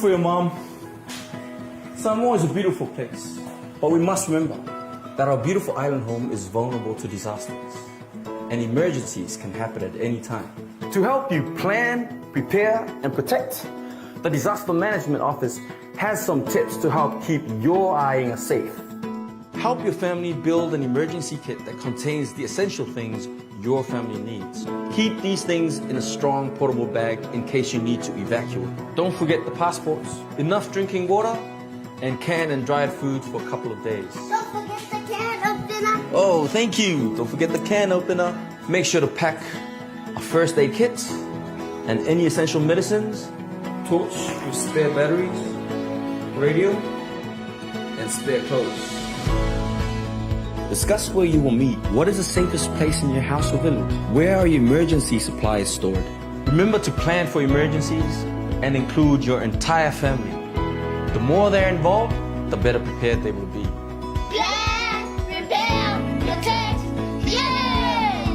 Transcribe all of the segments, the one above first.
for your mom. Samoa is a beautiful place, but we must remember that our beautiful island home is vulnerable to disasters, and emergencies can happen at any time. To help you plan, prepare, and protect, the Disaster Management Office has some tips to help keep your aiga safe. Help your family build an emergency kit that contains the essential things your family needs. Keep these things in a strong portable bag in case you need to evacuate. Don't forget the passports, enough drinking water, and canned and dried food for a couple of days. Don't forget the can opener. Oh, thank you. Don't forget the can opener. Make sure to pack a first aid kit and any essential medicines, torch with spare batteries, radio, and spare clothes. Discuss where you will meet. What is the safest place in your house or village? Where are your emergency supplies stored? Remember to plan for emergencies and include your entire family. The more they're involved, the better prepared they will be. Plan, prepare, protect. Yeah!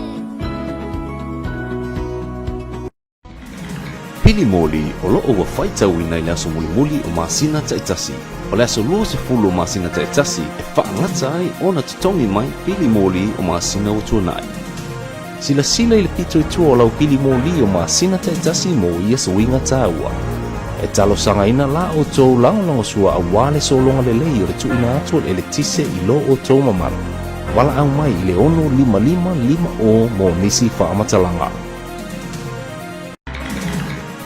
Pili moli o loo ua faitauina i le aso mulimuli o masina taitasi. O le aso 20 o masina taitasi e faagata ai ona totogi mai pili moli o masina ua tuanai. Silasila i le pito i tua o lau pili moli o masina taitasi mo ia suiga taua. E talosagaina la outou lagolagosua aua le sologa lelei o le tuuina atu o le eletise i lo outou mamalu. Valaau mai i le 655 50 mo nisi faamatalaga.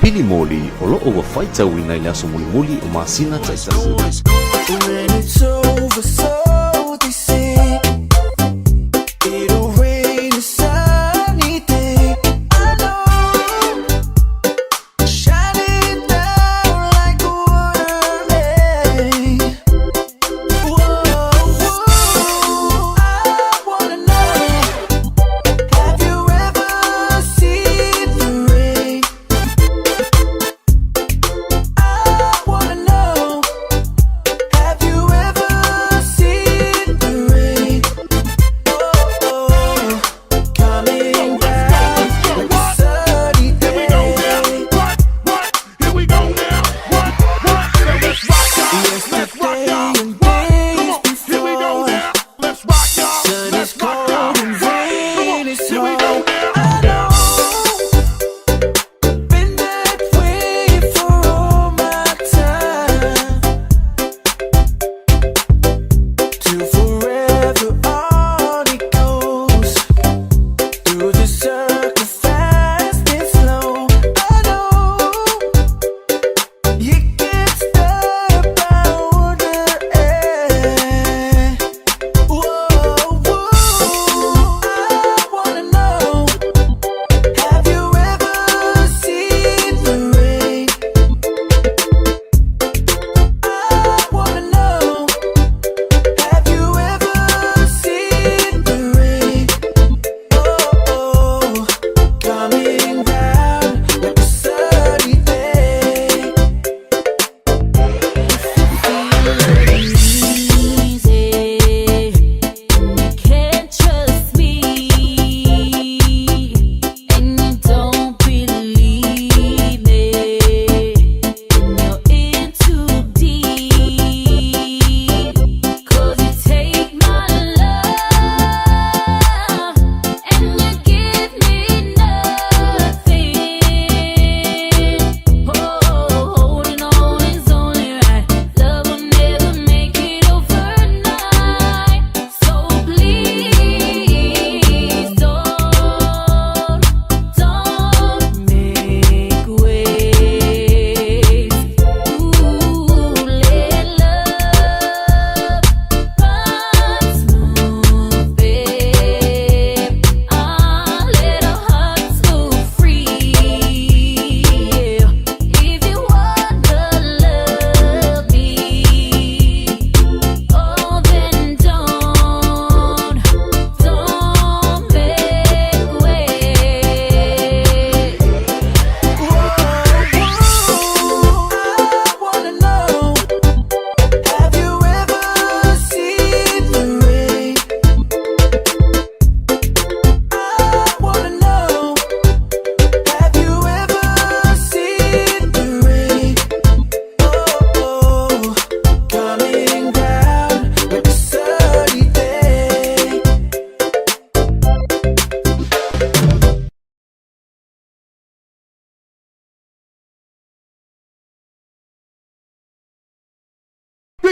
Pili moli o loo ua faitauina i le aso mulimuli o masina taitasi. When it's over, so they say it'll rain a sunny day. I know, shining down like a water rain. Whoa, whoa, I wanna know, have you ever seen the rain? I wanna know. Have you ever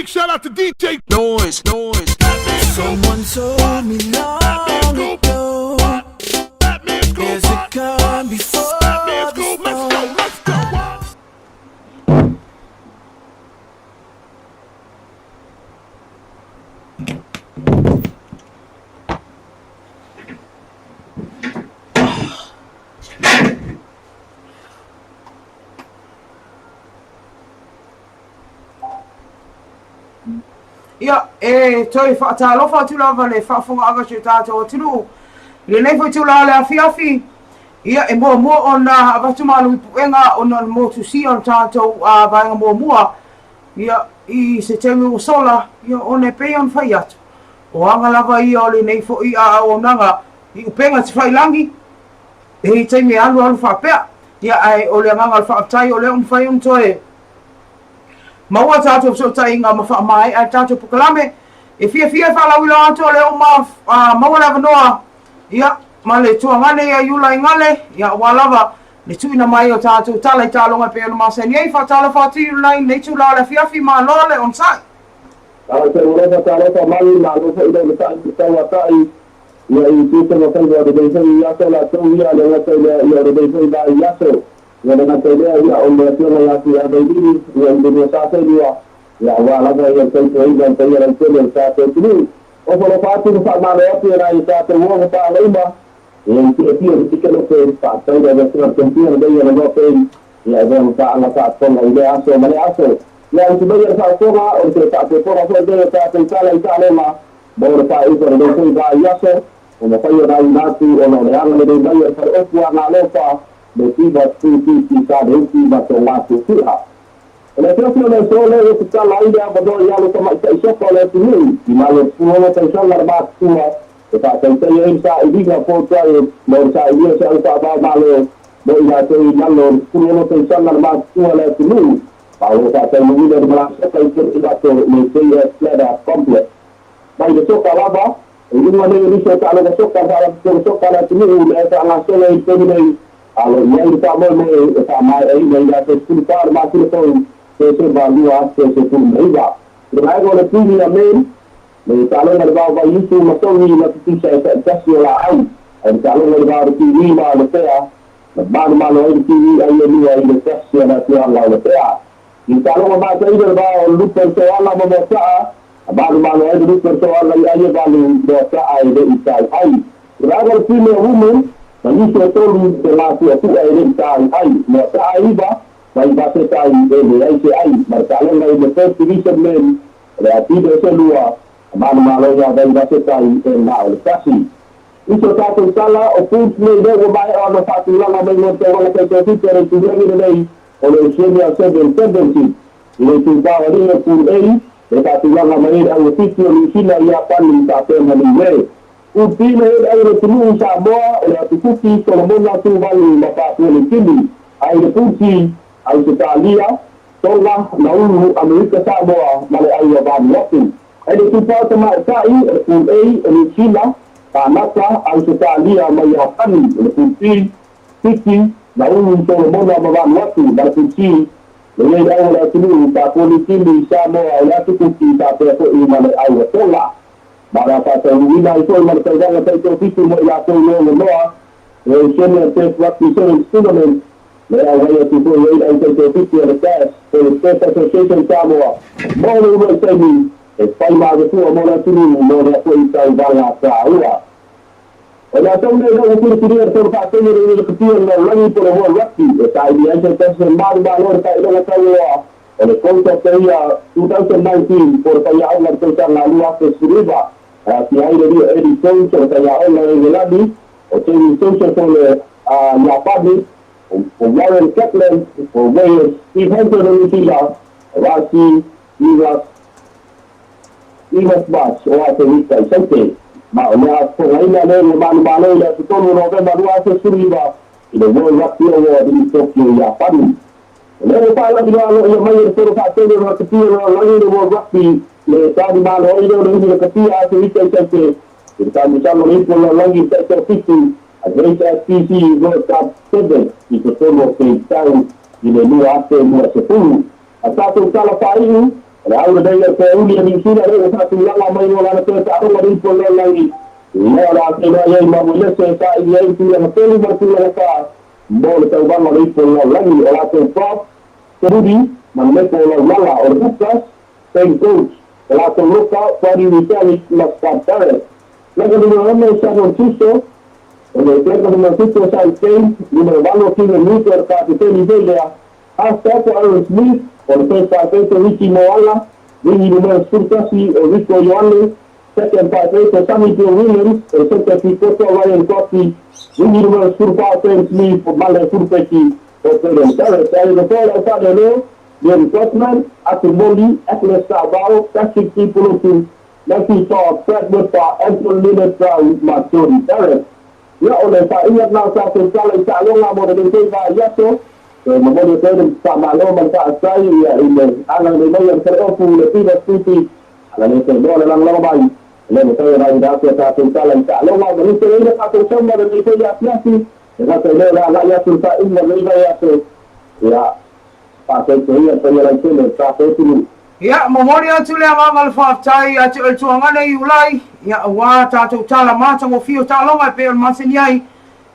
Big shout out to DJ Noise, noise. Someone told me long ago there's a calm before the storm. Let's go. Ia, e toe faatalofa atu lava le faafofogaaga a si o tatou atunuu i lenei foi itula o le afiafi. Ia, e muamua ona avatu malu i puega ona o le motusia o le tatou vaega muamua, ia, i se taimi ua sola, ia, ona e pei ona fai atu, o aga lava ia o lenei foi auaunaga i upega tafailagi, e i ai taimi e alualu faapea. Ia, ae o le agaga o le faafetai o lea ua mafai ona toe Maua tatou fesootaiga ma faamaea le tatou polokalame. E fiafia e faalauiloa atu o lea ua maua le avanoa ia, ma le tuagane ia Iula Igale, ia, aua lava le tuuina mai o tatou tala i taaloga e pei ona masani ai. Faatalofa atu Iula i lenei itula o le afiafi, malo le onosai. Talofa, talofa mai, malo foi le onosai i le tauatai ia i tiute ma faiva o lenei foi aso latou ia le gata i lea ia o lenei foi vai aso ia le gata i lea ia o le afioga ia Tuiavailili ia i le 242 ia aua lava ia le tautuaina o le paia lautele o le tatou atunuu. Ofo alofa atu ma faamalo atu e nai tatou uo ma faalauma ia i fiafia i le tikalope faafetai le afioga i le Kempia lenei ia le loa pei ia avea ma paaga faafofoga i lea aso ma lea aso. Ia usu maia le faafofoga o le toe faafofoga foi lenei o tatou tala i taaloga Mo le faaiuga o lenei foi vaiaso, ua mafai ona auina atu ona o le agalelei mai o le faleofu a Galofa le Tiva Tuititi sa le uti ma Toga Tutia. O le afiafi o le aso lea ua tatala ai le avanoa i alo tamaitai soka o le atunuu i lalo o le 16 tausaga le matutua e faatautaia ai le sailiga potuai mo le sailia o se au faava-o-Malo mo i latou i lalo o le 16 tausaga le matutua o le atunuu ma o lo o faataunuuina i le malaga soka i Tuanaimato le JS Bladder Complex. Mai le soka lava, e i luga nei o nisi o taaloga soka a le Faalapotopotoga Soka a le atunuu lea e faagasolo ai i le taimi nei, a o lo o i ai le faamoemoe e faamaeaina i le aso 14 o le masina fou, Tesema 2019. I le vaega o le Premier Men, le taaloga i le vao Vaiusu ma Sogi na tutusa e taitasi o laau, ae le taaloga i le vao o le Kiwi ma le Pea, na manumalo ai le Kiwi ai e lua i le tasi a le afioaga o le Pea. I le taaloga mataina i le vao o le Lupe o le Soala ma Moataa, A manumalo ai le lupe o Soala i ai e valu moa taa e le i tai ai. I le vaega o le Premier Women, ma nisi o tolu te matuatua e le i tai ai. Moa taa e iva, mai vasetai e leai se ai. Ma le taaloga i le First Division Men, o le atili o se lua, a manumalo ia vai vasetai e na o le tasi. I so tatou tala, o Pools nei lea ua maea ona faatulaga mai mo le tauala taitofitu a le itulagi lenei o le Oceania Sevens Championship. I le itupā o alii o Pool A, e faatulaga mai ai le au Fiti o Niu Sila, Iapani faapea ma Niue. Pool B le ai le au o le atunuu i Samoa, o le Atu Kuki, Solomona, Tuvalu ma Papua Niu Kini. A i le Pool C, Ausetalia, Tonga, Nauru, Amerika Samoa ma le au a Vanuatu. A i le itupā o tamaitai, o le Pool A, o Niu Sila, Kanata, Ausetalia ma Iapani. O le Pool B, Fiti, Nauru, Solomona ma Vanuatu, ma le Pool C, Le i ai le au o le atunuu, Papua Niu Kini, Samoa, o le Atu Kuki, faapea foi ma le au a Tonga. Ma o le a faataunuuina ai foi ma le tauvaga taitoafitu mo i latou i Logonoa, le Oceania Turf Rugby Sevens Tournament, le auai atu foi ai le au taitoafitu a le SAS po o le Turf Association Samoa mo le uluai taimi e fai ma avefua mo le atunuu mo lea foi tauvaga taua. O le aso lenei lea ua filifilia le Fono Faatonu o le Iunivesiti o le Lalolagi po o le World Rugby e saili ai se tasi o manumalo o le faailoga taualoa o le Coach of the Year 2019 po o le faiaoga o le tausaga 2019 e aafia ai le alii o Eddie Jones o le faiaoga o Engelani, o Jamie Joseph o le Iapani, o Warren Gatland o Wales, Steve Hansen o Niu Sila, Rassie Erasmus Erasmus o Aferika i Saute. Ma o le a fofogaina lea ua manumalo i le aso 3 o Novema 2019 i le World Rugby Award i Tokyo, Iapani. O lea ua faalaviloa aloaia mai e le Fono Faatonu o le Rakapi o le Lalolagi le World Rugby le talimalo ai lea o le umi rakapia a Aferika i Saute i le taamilosaga o le Ipu o le Lalolagi i le taitoafitu a le HSBC World Cup Sevens i totonu o Cape Town i le 2020. A tatou tala faaiu, O le au lenei o le foeuli a Niusila lea ua faatulaga mai mo lana toe taaloga le ipu o le lalolagi, lea o le a feiloai ai ma Uelese e saili ai le tulaga tolu ma le tulaga fa mo le tauvaga o le ipu o le lalolagi. O latou prop, Rudy ma le lepo o Laulala, o le hookers, Shane Coates, o latou lookout, Freddie Retallick ma Scott Barrett. Leka numera 6 Samuel Tuso, o le leka numera 7 o Sai Kane, numera 8 o Keegan Meek o le kapeteni foi lea, Halfback o Aaron Smith, o le first five-eight o Ricky Moala, wingi numera 11 o Rico Ioane, second five-eight o Sonny Bill Williams, o le centre pikoto o Ryan Coffey, wingi numera 14 Trent Smith ma le fulupeki o Braden Barrett. Ai le foe o le aufaleoleo, Liam Grossman, Atu Moli, Atlas Savao, Patrick Tipolotu, Matthew Todd, Brad Whipper, Anton Leonard Brown ma Jody Barrett. Ia, o le faaiuga lena o tatou tala i taaloga mo lenei foi vaiaso. E momoli atu ai le faamalo ma le faafetai ia i le agalelei mai o le faleofu le Peter Suti, agalelei le lagolago mai, e le mafai ona auina atu a tatou tala i taaloga. Manuia tele ai le tatou sauna lenei foi afiafi, e gata i lea o le agai atu i le faaiuga o lenei vaiaso. Ia, faatoatoa ia le paia lautele o le tatou atunuu. Ia, momoli atu le agaga o le faafetai ia te oe Tuagana Iulai, ia, aua tatou tala matagofie o taaloga e pei ona masani ai.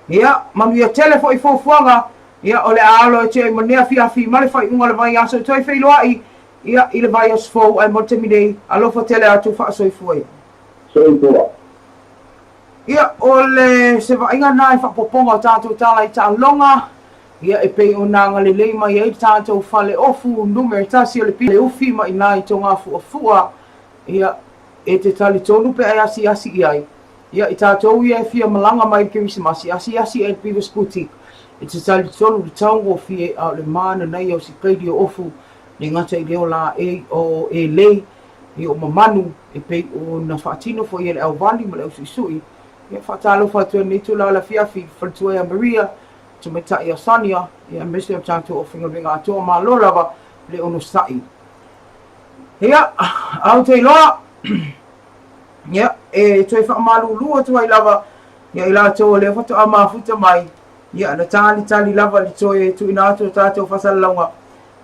Ia, manuia tele foi fuafuaga, ia, o le a alo e te oe manea afiafi ma le faaiuga o le vaiaso e toe feiloai, ia, i le vaiaso fou, ae mo le taimi nei, alofa tele atu, faasoifua ia. Soifua. Ia, o le se vaaiga lena i faaopoopoga o tatou tala i taaloga, ia, e pei ona agalelei mai ai le tatou faleofu numera tasi o le pili ufi mai ina i Togafuafua, ia, e te talitonu pe a e asiasi i ai, ia, i tatou ia e fia malaga mai i le Kerisimasi, asiasi i ai i le Beaver's Boutique, e te talitonu i le taugofie a o le mananaia o sikaili o ofu, le gata i lea o laei, o elei, ia, o mamanu, e pei ona faatino foi e le auvali ma le ausuisui. Ia, faatalofa atu ai i lenei itula o le afiafi i le faletua ia Maria, tamaitai ia Sonia, ia aemaise o le tatou aufaigaluega atoa, malo lava le onosai. Ia, ae ou te iloa, ia, e toe faamalulu atu ai lava ia i latou o lea faatoa mafuta mai, ia, na talitali lava le toe tuuina atu o tatou faasalalauga,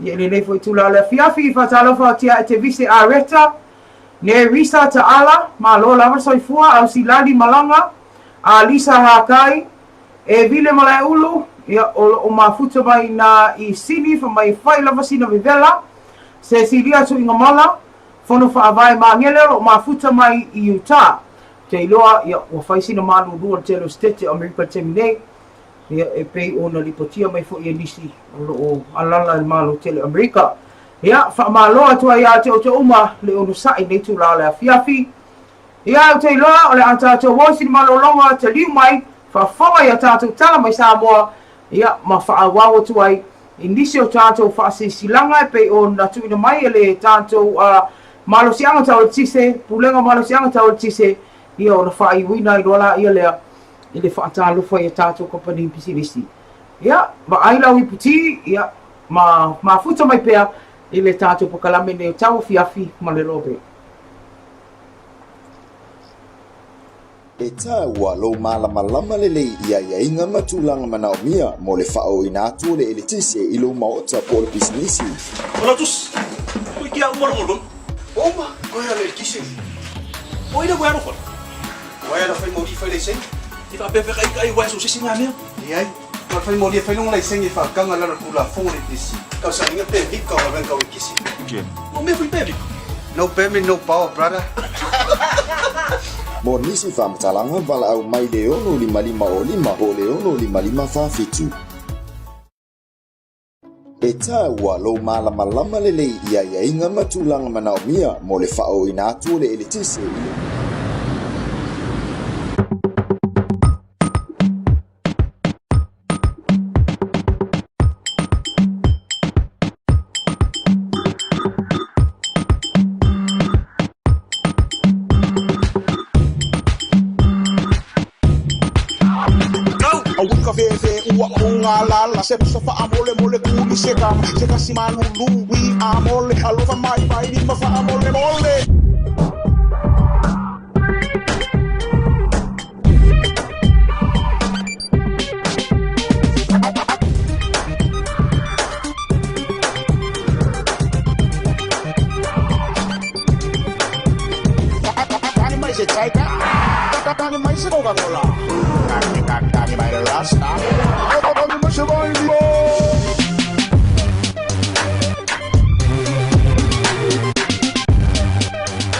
ia, i lenei foi itula o le afiafi. Faatalofa atu ia Etevise Areta, Nerisa Taala, malo lava le soifua, Ausilali Malaga, Alisa Hakai, E Vile Malaeulu, ia, o lo o mafuta mai ina i Sini, fai mai e fai lava sina vevela, Cecilia Tuigamala, Fono Faavae Magele o lo o mafuta mai i Utah. Ou te iloa, ia, ua fai sina malulu o le tele o Setete o Amerika i le taimi nei, ia, e pei ona lipotia mai foi e nisi o lo o alaala i le Malo tele o Amerika. Ia, faamalo atu ai ia te outou uma le onosai i lenei itula o le afiafi. Ia, ou te iloa o le a tatou o i sina malologa taliu mai, faafofoga i a tatou tala mai Samoa, ia, ma faaauau atu ai i nisi o tatou faasilasilaga e pei ona tuuina mai e le tatou Malosiaga Tau Eletise, Pulega Malosiaga Tau Eletise, ia, ona faaiuina ai loa laia lea i le faatalofa i a tatou kamupani pisinisi. Ia, vaai lau iputi, ia, ma mafuta mai pea i le tatou pokalame nei o Tauafiafi ma le Lobe. E tāua lou mālamalama lelei i aiaiga ma tulaga manaomia mo le faaooina atu o le eletise i lou maota po o le pisinisi. Ola tusi, koe ki a uma rongo lona. Ua uma, koe a le eletise. O ai le uea alofa? O ai ala fai moli fai laisene? I faapefea ka ika ai uea so sisi ngā mea? Leai, ma fai moli e fai longa laisene e whakanga lalo tulafono le EPC. Tausaga pe vika o galuega o eletise. O mea foi pe vika. No permit, no power, brother. Mo nisi faamatalaga, valaau mai le 655 05 po o le 655 47. E tāua lou mālamalama lelei i aiaiga ma tulaga manaomia mo le faaooina atu o le eletise i le. O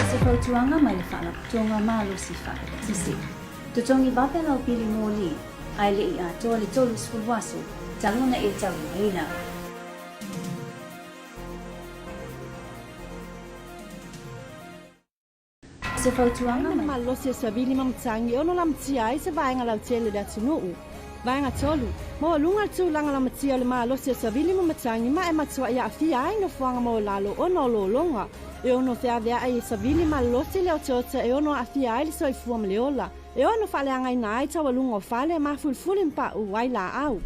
se fautuaga mai le Faalapotopotoga Malosi Faa-Eletise. Totogi vave lau pili moli, a e le i atoa le 30 aso talu ona e taulimaina. O se fautuaga Aina le mai. malosi o savili ma matagi e ono lamatia ai se vaega lautele o le atunuu. Vaega 3, Maualuga le tulaga lamatia o le malosi o savili ma matagi ma e matuai aafia ai nofoaga maualalo ona o lologa e ono feaveai e savili malosi le otaota e ono aafia ai le soifua ma le ola, e ono faaleagaina ai taualuga o fale ma fulifuli ma pauu ai laau.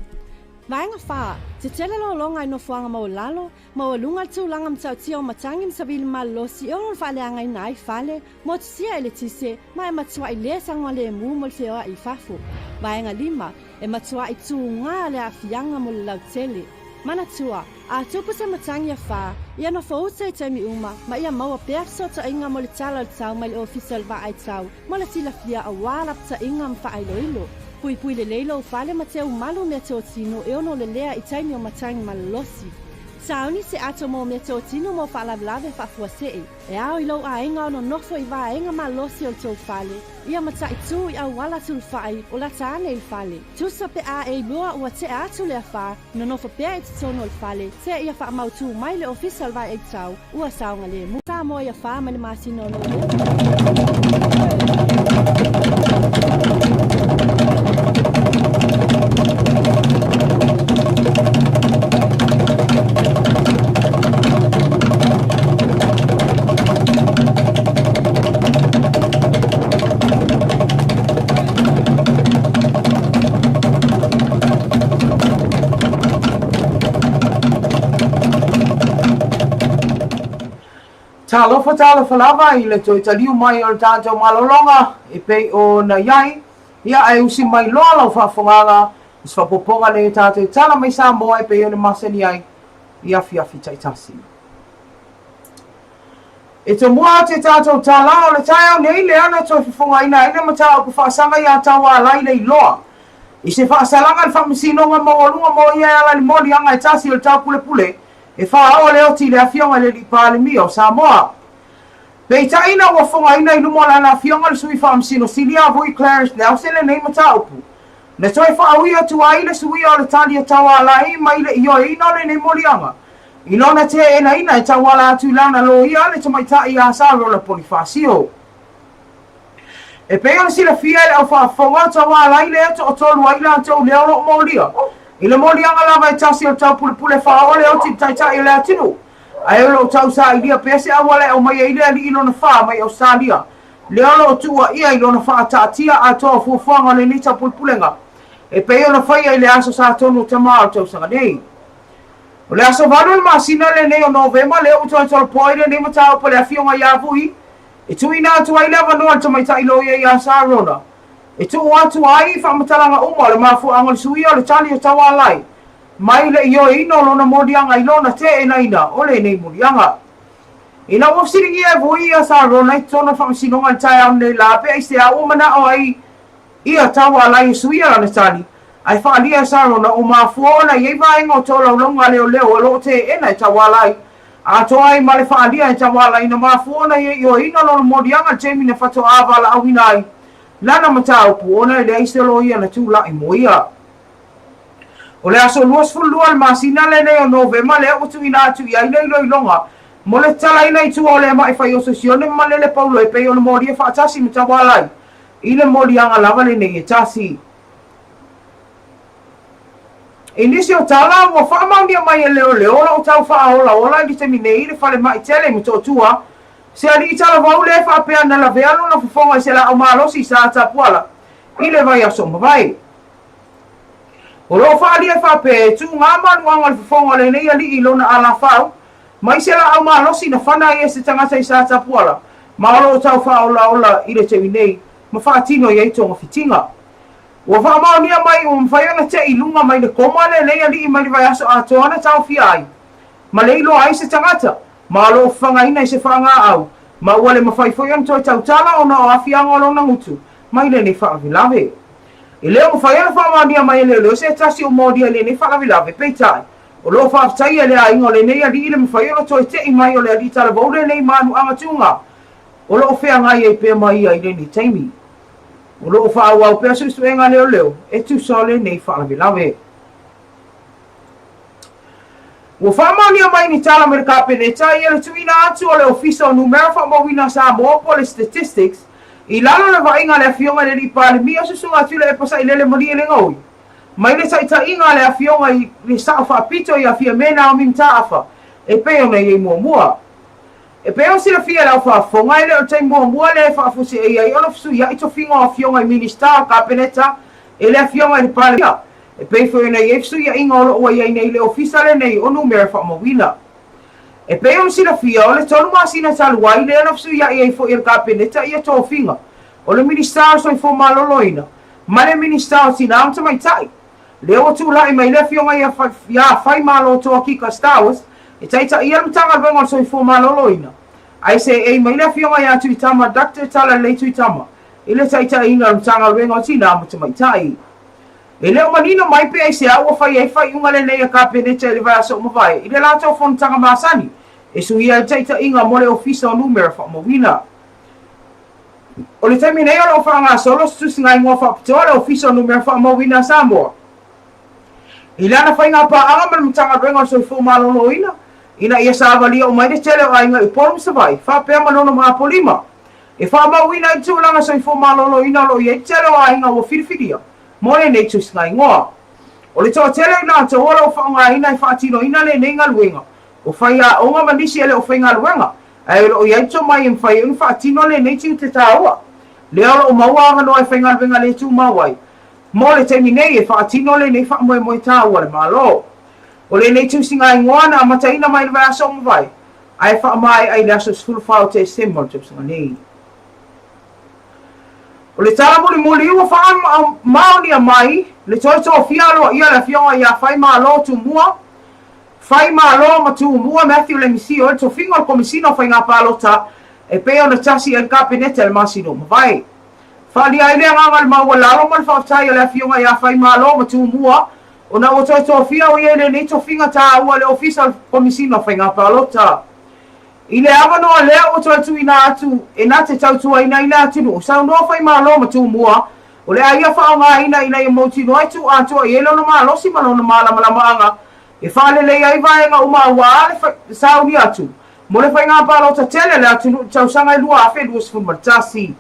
Vaega 4, Tetele lologa i nofoaga maualalo, Maualuga le tulaga matautia o matagi ma savili malolosi e ono faaleagaina ai fale, motusia eletise, ma e matuai le saogalemu mo le feoai i fafo. Vaega 5, E matuai tūgā le aafiaga mo le lautele. Manatua, a tupu se matagi afa, ia nofo uta i taimi uma, ma ia maua pea fesootaiga mo le tala o le tau mai le Ofisa o le Vaai Tau mo le silafia aua lapataiga ma faailoilo. Puipui lelei lou fale ma teu malu mea totino e ono lelea i taimi o matagi malolosi. Sauni se ato mo mea totino mo faalavelave faafuasei. E ao i lou aiga ono nofo i vaega malosi o le tou fale, ia mataitu i auala sulufai o lata ane i le fale. Tusa pe a e iloa ua tea atu le afa, nonofo pea i totonu o le fale, tea ia faamautū mai le Ofisa o le Vaai Tau ua saogalemu. Samoa ia fa mai le masina o Novema. Talofa talofa lava i le toe taliu mai o le tatou malologa e pei ona i ai, ia ae usi mai loa lau faafofogaaga i se faaopoopoga nei o tatou tala mai Samoa e pei ona masani ai i afiafi taitasi. E tomua atu e tatou tala o le taeao nei lea na toe fofogaina ai le mataupu faasaga iā Taualai Leiloa i se faasalaga i le Faamasinoga Maualuga mo ia e ala i le moliaga e tasi o le taupulepule e faaoo le oti i le Afioga i le Alii Palemia o Samoa. Peitai ina ua fofogaina i luma o lana Afioga le Sui Faamasino Sili a Vui Clarence Nelson lenei mataupu, na toe faaui atu ai le suia o le tali a Taualai mai le ioeina o lenei moliaga i lona teenaina e tauala atu i lana loia le tamaitai ia Sarola Ponifasio. E pei ona silafia e le aufaafofoga o Taualai lea e toatolu ai latou lea o lo o molia i le moliaga lava e tasi o le taupulepule faaoo le oti i le taitai o le atunuu, ae o lo o tausailia pea se auala e aumai ai le alii lona fa mai Ausetalia lea o lo o tuuaia i lona faataatia atoa o fuafuaga o lenei taupulepulega e pei ona faia i le aso Sa Tonu o Tama o le tausaga nei. O le aso 8 o le masina lenei o Novema lea ua toe tolopoa ai lenei mataupu a le Afioga ia Vui e tuuina atu ai le avanoa i le tamaitai loia ia Sarona e tuu atu ai i faamatalaga uma o le mafuaaga o le suia o le tali o Taualai mai le ioeina o lona moliaga i lona teenaina o lenei moliaga. Ina ua fesiligia e Vui ia Sarona i totonu o le faamasinoga i le taeao nei la pe aisea ua manao ai Ia Taualai e suia lana tali, ae faaalia e Sarona ua mafua ona i ai vaega o tolaulauga a leoleo o lo o teena e Taualai, atoa ai ma le faaalia e Taualai na mafua ona ia ioeina lona moliaga i le taimi na faatoa valaauina ai lana mataupu ona e leai se loia na tulai mo ia. O le aso 22 o le masina lenei o Novema lea ua tuuina atu i ai le iloiloga mo le tatalaina i tua o le Ama'i Fai-oso Sione ma Malele Paulo e pei ona molia faatasi ma Taualai I le moliaga lava lenei e tasi. I nisi o tala, ua faamaonia mai e leoleo o lo o tau faaolaola i le taimi nei i le falemai tele i Motootua se alii talavou lea e faapea na lavea lona fofoga i se laau malosi i Satapuala i le vaiaso ua mavae. O lo o faaalia e faapea e tuga maluaga o le fofoga o lenei alii i lona alafau mai se laau malosi na fana ai e se tagata i Satapuala ma o lo o tau faaolaola i le taimi nei ma faatino i ai togafitiga. Ua faamaonia mai ua mafai ona tei i luga mai le koma lenei alii mai le vaiaso atoa na taofia ai ma le iloa ai se tagata ma o lo o fafagaina i se faagaau Ma ua le mafai foi ona toe tautala ona o aafiaga o lona gutu mai lenei faalavelave. E le o mafai ona faamaonia mai e leoleo se tasi o molia i lenei faalavelave, peitai, o lo o faafetaia e le aiga o lenei alii le mafai ona toe tei mai o le alii talavou lenei manuaga tuga o lo o feagai ai pea ma ia i lenei taimi. O lo o faaauau pea suesuega a leoleo e tusa o lenei faalavelave. Ua faamaonia mai ni tala mai le Kapeneta ia le tuuina atu o le Ofisa o Numera Faamauina a Samoa po o le Statistics i lalo o le vaaiga a le Afioga i le Alii Palemia Susuga Tuilaepa Sailele Malielegaoi mai le taitaiga a le Afioga i le Sao Faapito ia Fiame Naomi Mataafa e pei ona i ai muamua. E pei ona silafia e le au faafofoga, e le o le taimi muamua lea e faafuaseia ai ona fesuiai tofiga o afioga i Minisita o le Kapeneta e le Afioga i le Palemia, e pei foi ona i ai fesuiaiga o lo o ua i ai nei le Ofisa lenei o Numera Faamauina. E pei ona silafia, o le tolu masina talu ai lea na fesuiai ai foi e le Kapeneta ia tofiga o le Minisita o le Soifua Maloloina ma le Minisita o Tina ma Tamaitai. Lea ua tulai mai le Afioga ia Faimalo Toa Kika Stowers e taitaia le Matagaluega o le Soifua Maloloina, ae seei mai le Afioga ia Tuitama Doctor Talalelei Tuitama i le taitaiina o le Matagaluega o Tina ma Tamaitai. E le o manino mai pe aisea ua fai ai faaiuga lenei a Kapeneta i le vaiaso ua mavae i le latou fonotaga masani e suia ai le taitaiga mo le Ofisa o Numera Faamauina. O le taimi nei o lo o faagasolo se tusiga igoa faapitoa a le Ofisa o Numera Faamauina a Samoa i lana faiga paaga ma le Matagaluega o le Soifua Maloloina ina ia savalia uma ai le tele o aiga i Upolu ma Savaii faapea Manono ma Apolima e faamauina ai le tulaga soifua maloloina o lo o i ai le tele o aiga ua filifilia mo lenei tusiga igoa. O le toatele o i latou o lo o faaaogaina e faatinoina lenei galuega o faiaoga ma nisi e le o faigaluega ae o lo o i ai le tomai e mafai ai ona faatino lenei tiute taua lea o lo o maua avanoa e faigaluega le tumau ai mo le taimi nei e faatino lenei faamoemoe taua a le Malo. O lenei tusiga igoa na amataina mai le vaiaso ua mavae ae faamaea i le aso 14 o Tesema o le tausaga nei. O le tala mulimuli ua faamaonia mai le toe tofia aloaia o le Afioga ia Faimalo Tumua Faimalo ma Tumua Matthew Lemisio i le tofiga o le Komesina o Faiga Palota e pei ona tasi ai le Kapeneta i le masina ua mavae. Faaalia ai le agaga o le maualalo ma le faafetai a le Afioga ia Faimalo ma Tumua ona ua toe tofia o ia i lenei tofiga taua i le Ofisa o le Komesina o Faiga Palota. I le avanoa lea ua toe tuuina atu e na te tautuaina ai le atunuu, saunoa Faimalo ma Tumua, o le a ia faaaogaina ina ia mautinoa e tuu atoa i ai lona malosi ma lona malamalamaaga e faalelei ai vaega uma aua le sauni atu mo le faiga palota tele a le atunuu i le tausaga e 2021.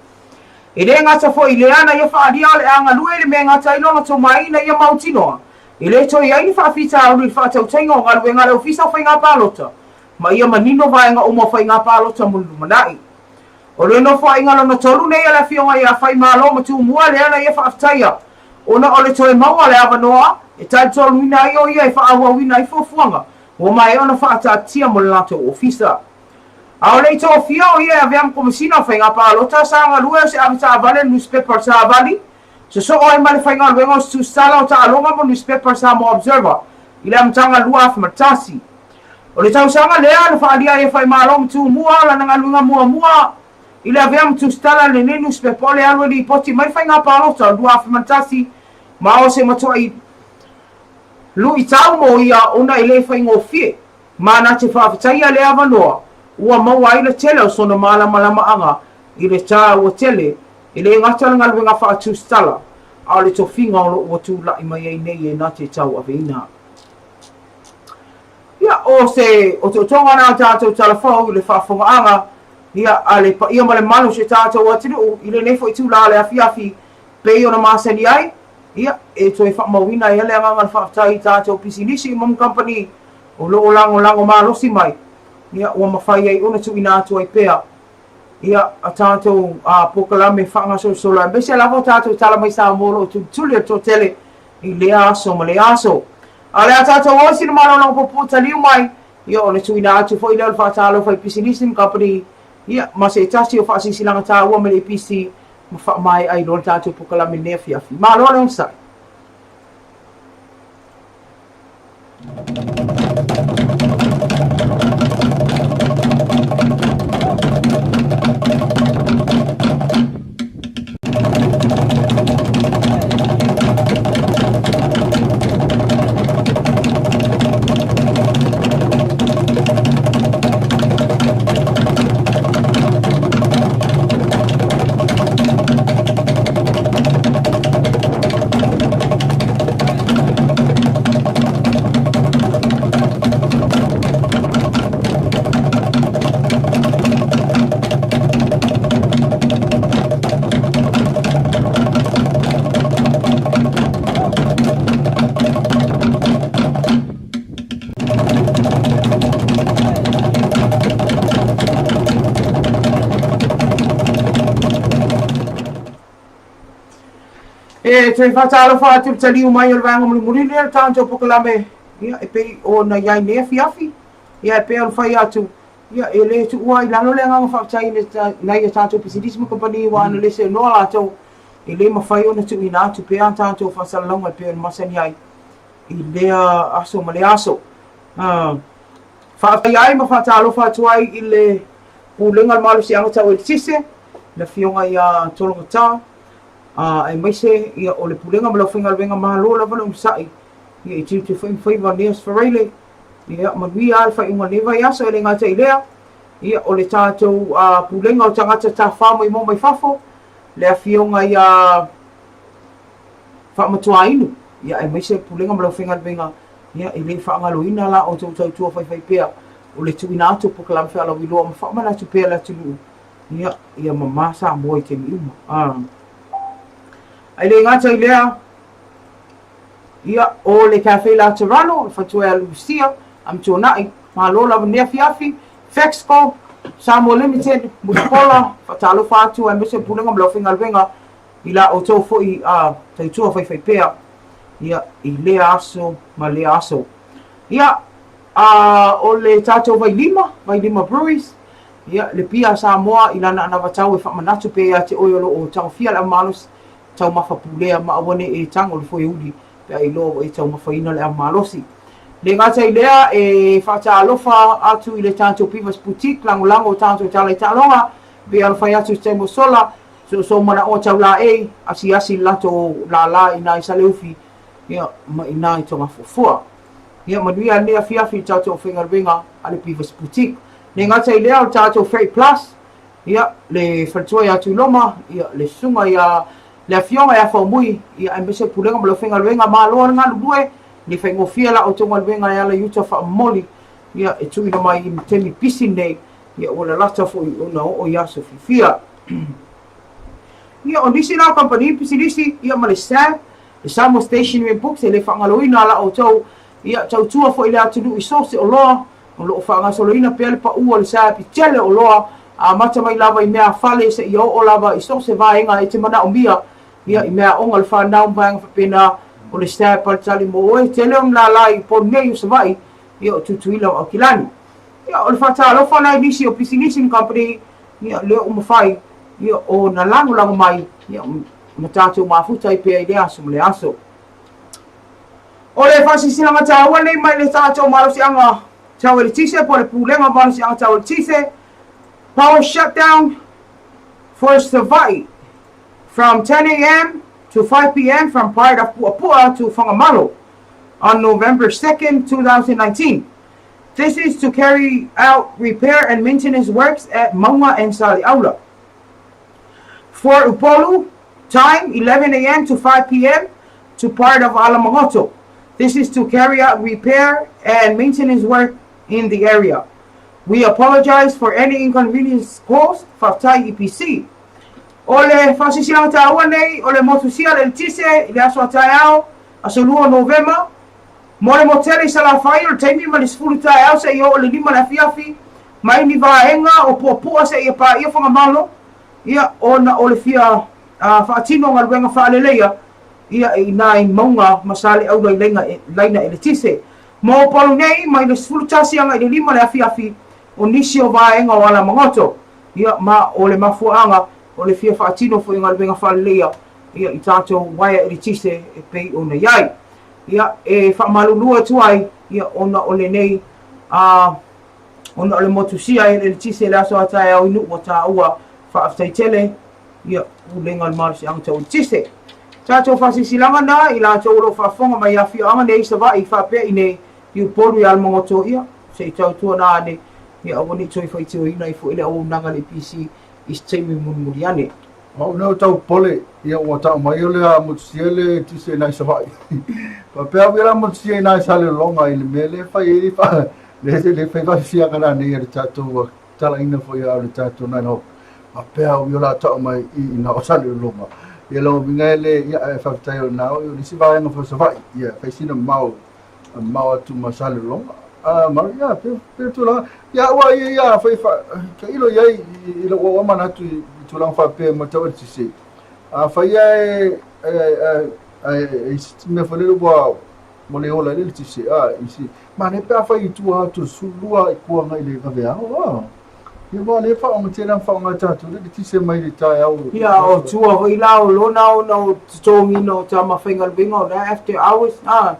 E le gata foi i lea na ia faaalia o le a galue i le mea e gata ai lona tomai ina ia mautinoa e le toe i ai ni faafitauli i le faatautaiga o galuega a le Ofisa o Faiga Palota ma ia manino vaega uma o faiga palota mo le lumanai. O le nofoaiga lona tolu nei a le Afioga ia Faimalo ma Tumua lea na ia faafetaia ona o le toe maua o le avanoa e talitoluina ai o ia e faaauauina ai fuafuaga ua maea ona faataatitia mo le latou ofisa. A o le i tofia o ia e avea ma Komesina o Faiga Palota, sa galue o se avetaavale i le nusipepa o le Savali, sosoo ai ma le faigaluega o se tusitala o taaloga mo le nusipepa o le Samoa Observer i le amataga 2001. O le tausaga lea na faaalia ai e Faimalo ma Tumua lana galuega muamua i le avea ma tusitala i lenei nusipepa o le alu e lipoti mai le faiga palota o le 2001 ma o se matuai luitau mo ia ona e le faigofie ma na te faafetaia lea avanoa ua maua ai le tele o sona malamalamaaga i le taua tele e le gata le galuega faatusitala a o le tofiga o lo o ua tulai mai ai nei e na te tauaveina. Ia, o se otootoga na o tatou talafou i le faafofogaaga, ia, a le paia ma le malu o si o tatou atunuu i lenei foi itula o le afiafi, pei ona masani ai, ia, e toe faamauina ai le agaga o le faafetai i tatou pisinisi ma kamupani o lo o lagolago malosi mai, ia, ua mafai ai ona tuuina atu ai pea ia, a tatou polokalame faagasolosolo, aemaise lava o tatou tala mai Samoa o lo o tulituli e le toatele i lea aso ma lea aso. A o le a tatou o i sina malologa puupuu taliu mai, ia ona tuuina atu foi lea o le faatalofa i pisinisi ma kamupani, ia, ma se tasi o faasilasilaga taua mai le EPC ma faamaea ai loa le tatou polokalame i lenei afiafi. Malo le onosai. E toe faatalofa atu i le taliu mai o le vaega mulimuli lea o le tatou polokalame, ia, e pei ona i ai nei afiafi, ia, e pei ona fai atu, ia, e le tuua i lalo le agaga faafetai i nai a tatou pisinisi ma kamupani aua ana le seanoa latou, e le mafai ona tuuina atu pea a tatou faasalalauga e pei ona masani ai i lea aso ma lea aso. Faafetai ai ma faatalofa atu ai i le Pulega o le Malosiaga Tau Eletise, le Afioga ia Tologata, aemaise ia o le Pulega ma le Aufaigaluega malo lava le onosai ia i tiute foi ma faiva Neas Faraile, ia manuia lava le faaiuga o lenei vaiaso. E le gata i lea, ia o le tatou Pulega o Tagata Tafafao Maimoa Mai Fafo, le Afioga ia Faamatuainu, ia aemaise le Pulega ma le Aufaigaluega, ia e le faagaloina la outou tautua faifaipea o le tuuina atu o polokalame faalauiloa ma faamanatu pea le atunuu, ia, ia mamā Samoa i taimi uma. Ae le gata i lea, ia, o le Cafe Laterano, le faletua ia Lucia, Amituanai, malo lava i lenei afiafi, Fexco, Samoa Limited, Mulipola, faatalofa atu aemaise le Pulega ma le Aufaigaluega i la outou foi tautua faifaipea, ia, i lea aso ma lea aso. Ia, o le tatou Vailima, Vailima Breweries, ia, le pia a Samoa i lana anavatau e faamanatu pea ia te oe o lo o tagofia le avamalosi, taumafa pulea ma aua ne i e tago le foeuli pe a iloa ua e taumafaina le avamalosi. Le gata i lea, e faatalofa atu i le tatou Pivas Boutique, lagolago o tatou tala i taaloga, pei ona fai atu i se taimi ua sola, soosoo manaoga tau laei, asiasi i le latou lala i ina i Saleufi, ia, ma i ina i Togafuafua. Ia manuia lenei afiafi i le tatou aufaigaluega a le Beavers Boutique. Le gata i lea o le tatou Freight Plus, ia, le faletua ia Tuiloma, ia, le susuga ia le Afioga ia Faumui, ia, aemaise le Pulega ma le aufaigaluega, malo le galulue, le faigofie la outou galuega e ala i uta faamomoli, ia, e tuuina mai i le taimi pisi lenei, ia, ua lalata foi ona oo i aso fiafia. Ia, o nisi la o kamupani pisinisi, ia, ma le SAB, le Samoa Stationery and Books, e le faagaloina la outou, ia, tautua foi i le atunuu i so o se oloa, o lo o faagasoloina pea le pau o le SAB i tele o oloa, amata mai lava i meafale seia oo lava i so o se vaega e te manaomia, ia, i meaaoga a le fanau ma vaega faapena, o le SAB talitali mo oe, tele ona lala i Upolu nei o Savaii, ia, o Tutuila ma Aukilani. Ia, o le faatalofa la i nisi o pisinisi ma kamupani, ia, lea ua mafai, ia, ona lagolago mai, ia, ma tatou mafuta ai pea i lea aso ma lea aso. O le faasilasilaga taua lenei mai le tatou malosiaga tau eletise po o le Pulega o Malosiaga Tau Eletise, Power Shutdown for Savaii from 10 am to 5 pm from part of Puapua to Fagamalo on November 2nd, 2019. This is to carry out repair and maintenance works at Maunga and Saleaula. For Upolu, time 11 a.m. to 5 p.m. to part of Alamagoto. This is to carry out repair and maintenance work in the area. We apologize for any inconvenience caused, Faafetai EPC. O le faasilasilaga taua nei o le motusia le eletise i le aso a taeao, aso 2 o Novema, mo le motele i Salafai o le taimi mai le 10 taeao seia oo i le 5 le afiafi, mai ni vaega o Puapua seia paia Fagamalo, ia, ona o le fia faatino galuega faaleleia, ia, i ina i Mauga ma Saleaula i laina, laina eletise. Mo Upolu nei, mai le 11 agai i le 5 le afiafi, o nisi o vaega o Alamagoto, ia, ma o le mafuaaga o le fia faatino foi o galuega faaleleia, ia, i tatou uaea eletise e pei ona i ai. Ia, e faamalulu atu ai, ia, ona o lenei, a, ona o le motusia e le eletise i le aso a taeao i Nuu ua taua faafetai tele, ia, Pulega o le Malosiaga Tau Eletise. Tatou faasilasilaga na i latou o lo o faafofoga mai i afioaga nei i Savaii faapea i nei i Upolu i Alamagoto, ia, se i tautuana ane, ia aua ne i toe faitioina ai foi le auaunaga a le EPC i se taimi mulimuli ane. O au nei o tau popole, ia ua tau mai o le a motusia le eletise i nai Savaii. Faapea au ia la motusia i nai Salelologa i le mea lea e fai ai le fa le le fai faafiafiaga nanei a le tatou talaina foi a o le tatou Nine Hope. Faapea au ia o le a tau mai i ina o Salelologa. Ia lona uiga e le, ia ae faafetai o lena o le isi vaega foi o Savaii, ia fai sina mamao mamao atu ma Salelologa. A ma ia pe pe tulaga ia ua ia ia fai fa tailo i ai i lou au manatu i tulaga faapea ma tau eletise. Afai e e i se mea foi lele ua ua le ola ai le eletise, a i se manaia pe afai i tua atu o le 12 i kua agai i le vaveao, a. Ia aua o lea e faaaoga tele lava faaaoga e tatou le eletise mai le taeao. Ia o tua foi la o lona ona o totogiina o tama faigaluega o la after hours, a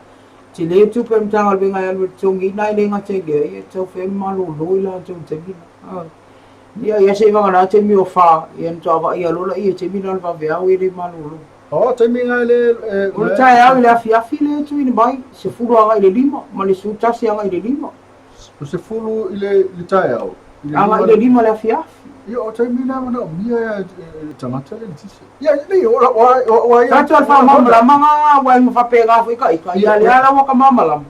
tele tupe a le Matagaluega e alu e totogiina ae le gata i lea, ia e tatau foi ona malolo i latou i le taimi lena. Ia, ia seivagana taimi o fa, ia na toa vaaia loa laia i taimi na o le vaveao e le malolo. O, taimi na e le, e, O le taeao i le afiafi lea e tuuina mai, 10 agai i le 5, ma le 11 agai i le 5. O 10 i le, le taeao? Agai i le 5 le afiafi. Ia, o taimi na manaomia e le tagata le eletise. Ia, nei, o la, o, o, Tatou le faamalamalamaga aua e faapena foi ka ika, ia lea la ua ka malamalama.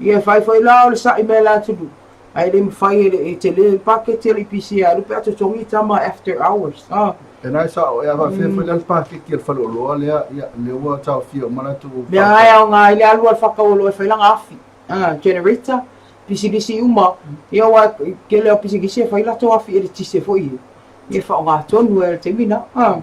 Ia e fai foi la o le sa'i mai le atunuu. Ae le mafai e le e tele le paketi a le EPC e alu pe a totogi tama after hours. Ah. E nai sao, e a faafefea foi la le paketi a le faleoloa lea, ia, lea ua taofia uma latou Mea e aoga ai le alu a le faatauoloa e fai lana afi, ah, generator, pisinisi uma, ia aua e tele o pisinisi e fai latou afi eletise foi ia, ia e faaaoga tonu ai i le taimi lena. Ah.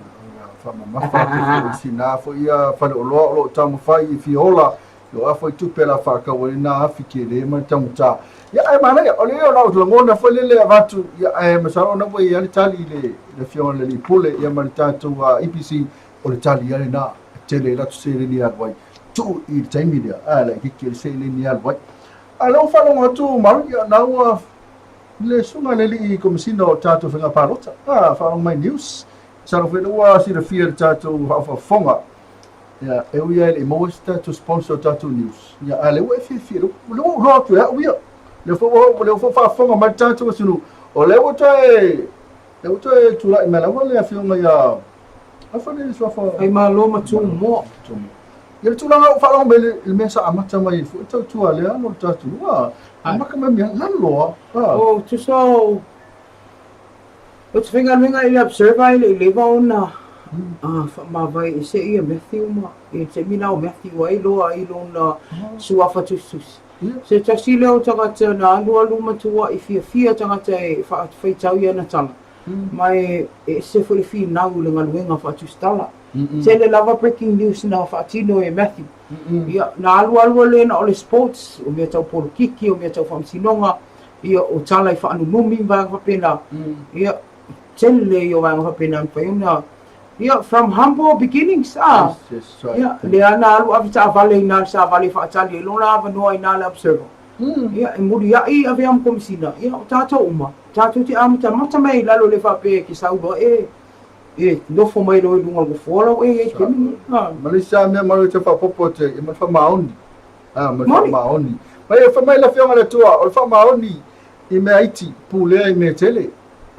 Faamamafa atu foi i sina foi ia faleoloa o lo o taumafai e fia ola O a foi tupe la faatau ai na afi tele ma le taugata. Ia ae manaia, o le o lau lagona foi lele avatu, ia ae masalo ona ua i ai le tali i le le afioga i le alii pule ia ma le tatou EPC, o le tali ia lena, e tele latou seleni e alu ai. Tuu i le taimi lea, ae laitiiti le seleni e alu ai. A o lea ua faalogo atu Maru, ia na ua le susuga i le alii Komesina o tatou faiga palota, a faalogo mai news, masalo foi lea ua silafia e le tatou faafofoga. Ia, e ui lava e le i maua se tatou sponsor o tatou news, ia, a o lea ua e fiafia, o lea ua ou iloa atu e au ia. O lea foi ua, o lea foi ua faafofoga mai le tatou atunuu, o lea ua toe, lea ua toe tulai mai lava le afioga ia, a foi le suafa. Faimalo ma Tumua. Ia le tulaga ua faalogo mai le, le mea sa amata mai ai foi tautua lea mo le tatou atunuu, a, amata mai mea lalo a. O, tusa o, Ou te faigaluega i le Observer e le i leva ona faamavae ese ia Matthew ma i le taimi la o Matthew ai loa i lona suafa tusitusi. Se tasi lea o tagata na alualu ma tuua'i fiafia tagata e faitau i ana tala ma e ese foi le finau i le galuega faatusitala. Tele lava breaking news na faatino e Matthew. Ia, na alualu le na o le sports, o mea tau polokiki, o mea tau faamasinoga, ia o tala i faanunumi ma vaega faapena. Ia, tele ia o vaega faapena e mafai ona ia, from humble beginnings, ah. Yes, yes, right. Ia, lea na alu ave taavale i ina le savali e faatali ai lona avanoa i ina le Observer. Ia, e muliai avea ma Komesina, ia, o tatou uma, tatou te amatamata mai i lalo le faapea e te sau loa e e nofo mai loa i luga o le nofoa lau e i ai i le taimi lenei. Ah. Ma le isi lava mea malo e te faaopoopo atu ai, ma le faamaoni. Ah, ma le faamaoni. Ma ia, fai mai le Afioga i le Atua, o le faamaoni i mea iti, pulea i mea tele.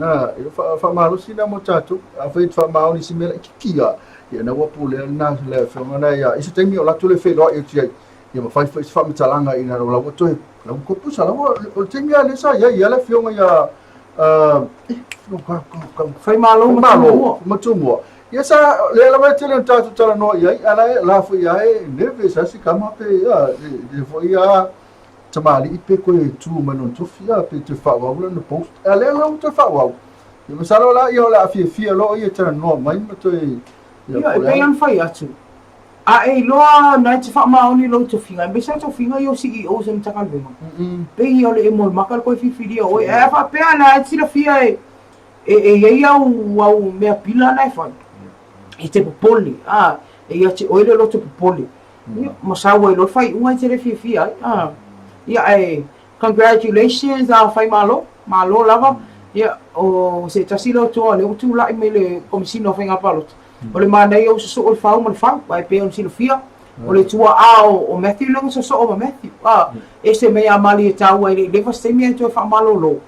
Ah, e faamalosi lena mo tatou. Afai e te faamaoni i si mea laitiiti lava, ia na ua pulea lena le Afioga lena ia. I se taimi o latou le feiloai atu i ai, ia ma fai foi se faamatalaga ina la ua toe, la ua toe pusa, la ua, o le taimi lava lea sa i ai ia le Afioga ia, Faimalo ma Tumua. Ma Tumua. Ia sa, lea lava e tele ona tatou talanoa i ai, a la e, la foi a e neve sa si kama pe, ia, le foi a tamalii pe koe tu mai lona tofi, ia, pe toe faaauau lana post. A lea la ua toe faaauau. Ia masalo la, ia o le a fiafia loa ia talanoa mai ma toe, ia, Ia, e pei ona fai atu, A e iloa na e te faamaoni i lou tofiga, aemaise lava tofiga ia o CEOs o Matagaluega, pei ia o le emo o le maka le koe filifilia o oe. Ae a faapea na e te silafia e e i ai au au mea pila na e fai, e te popole, a, e ia te oe le loto popole. Ia, ma sau ai loa le faaiuga e te le fiafia ai, a. Ia, ae congratulations a Faimalo, malo lava. Ia, o se tasi lea o toa lea ua tulai mai le Komesina o Faiga Palota, O le manaia ua sosoo le fau ma le fau, ae pei ona silafia, o le tuaa o Matthew lea ua sosoo ma Matthew. A, ese mai a malie taua e le i leva se taimi ae toe faamalolo.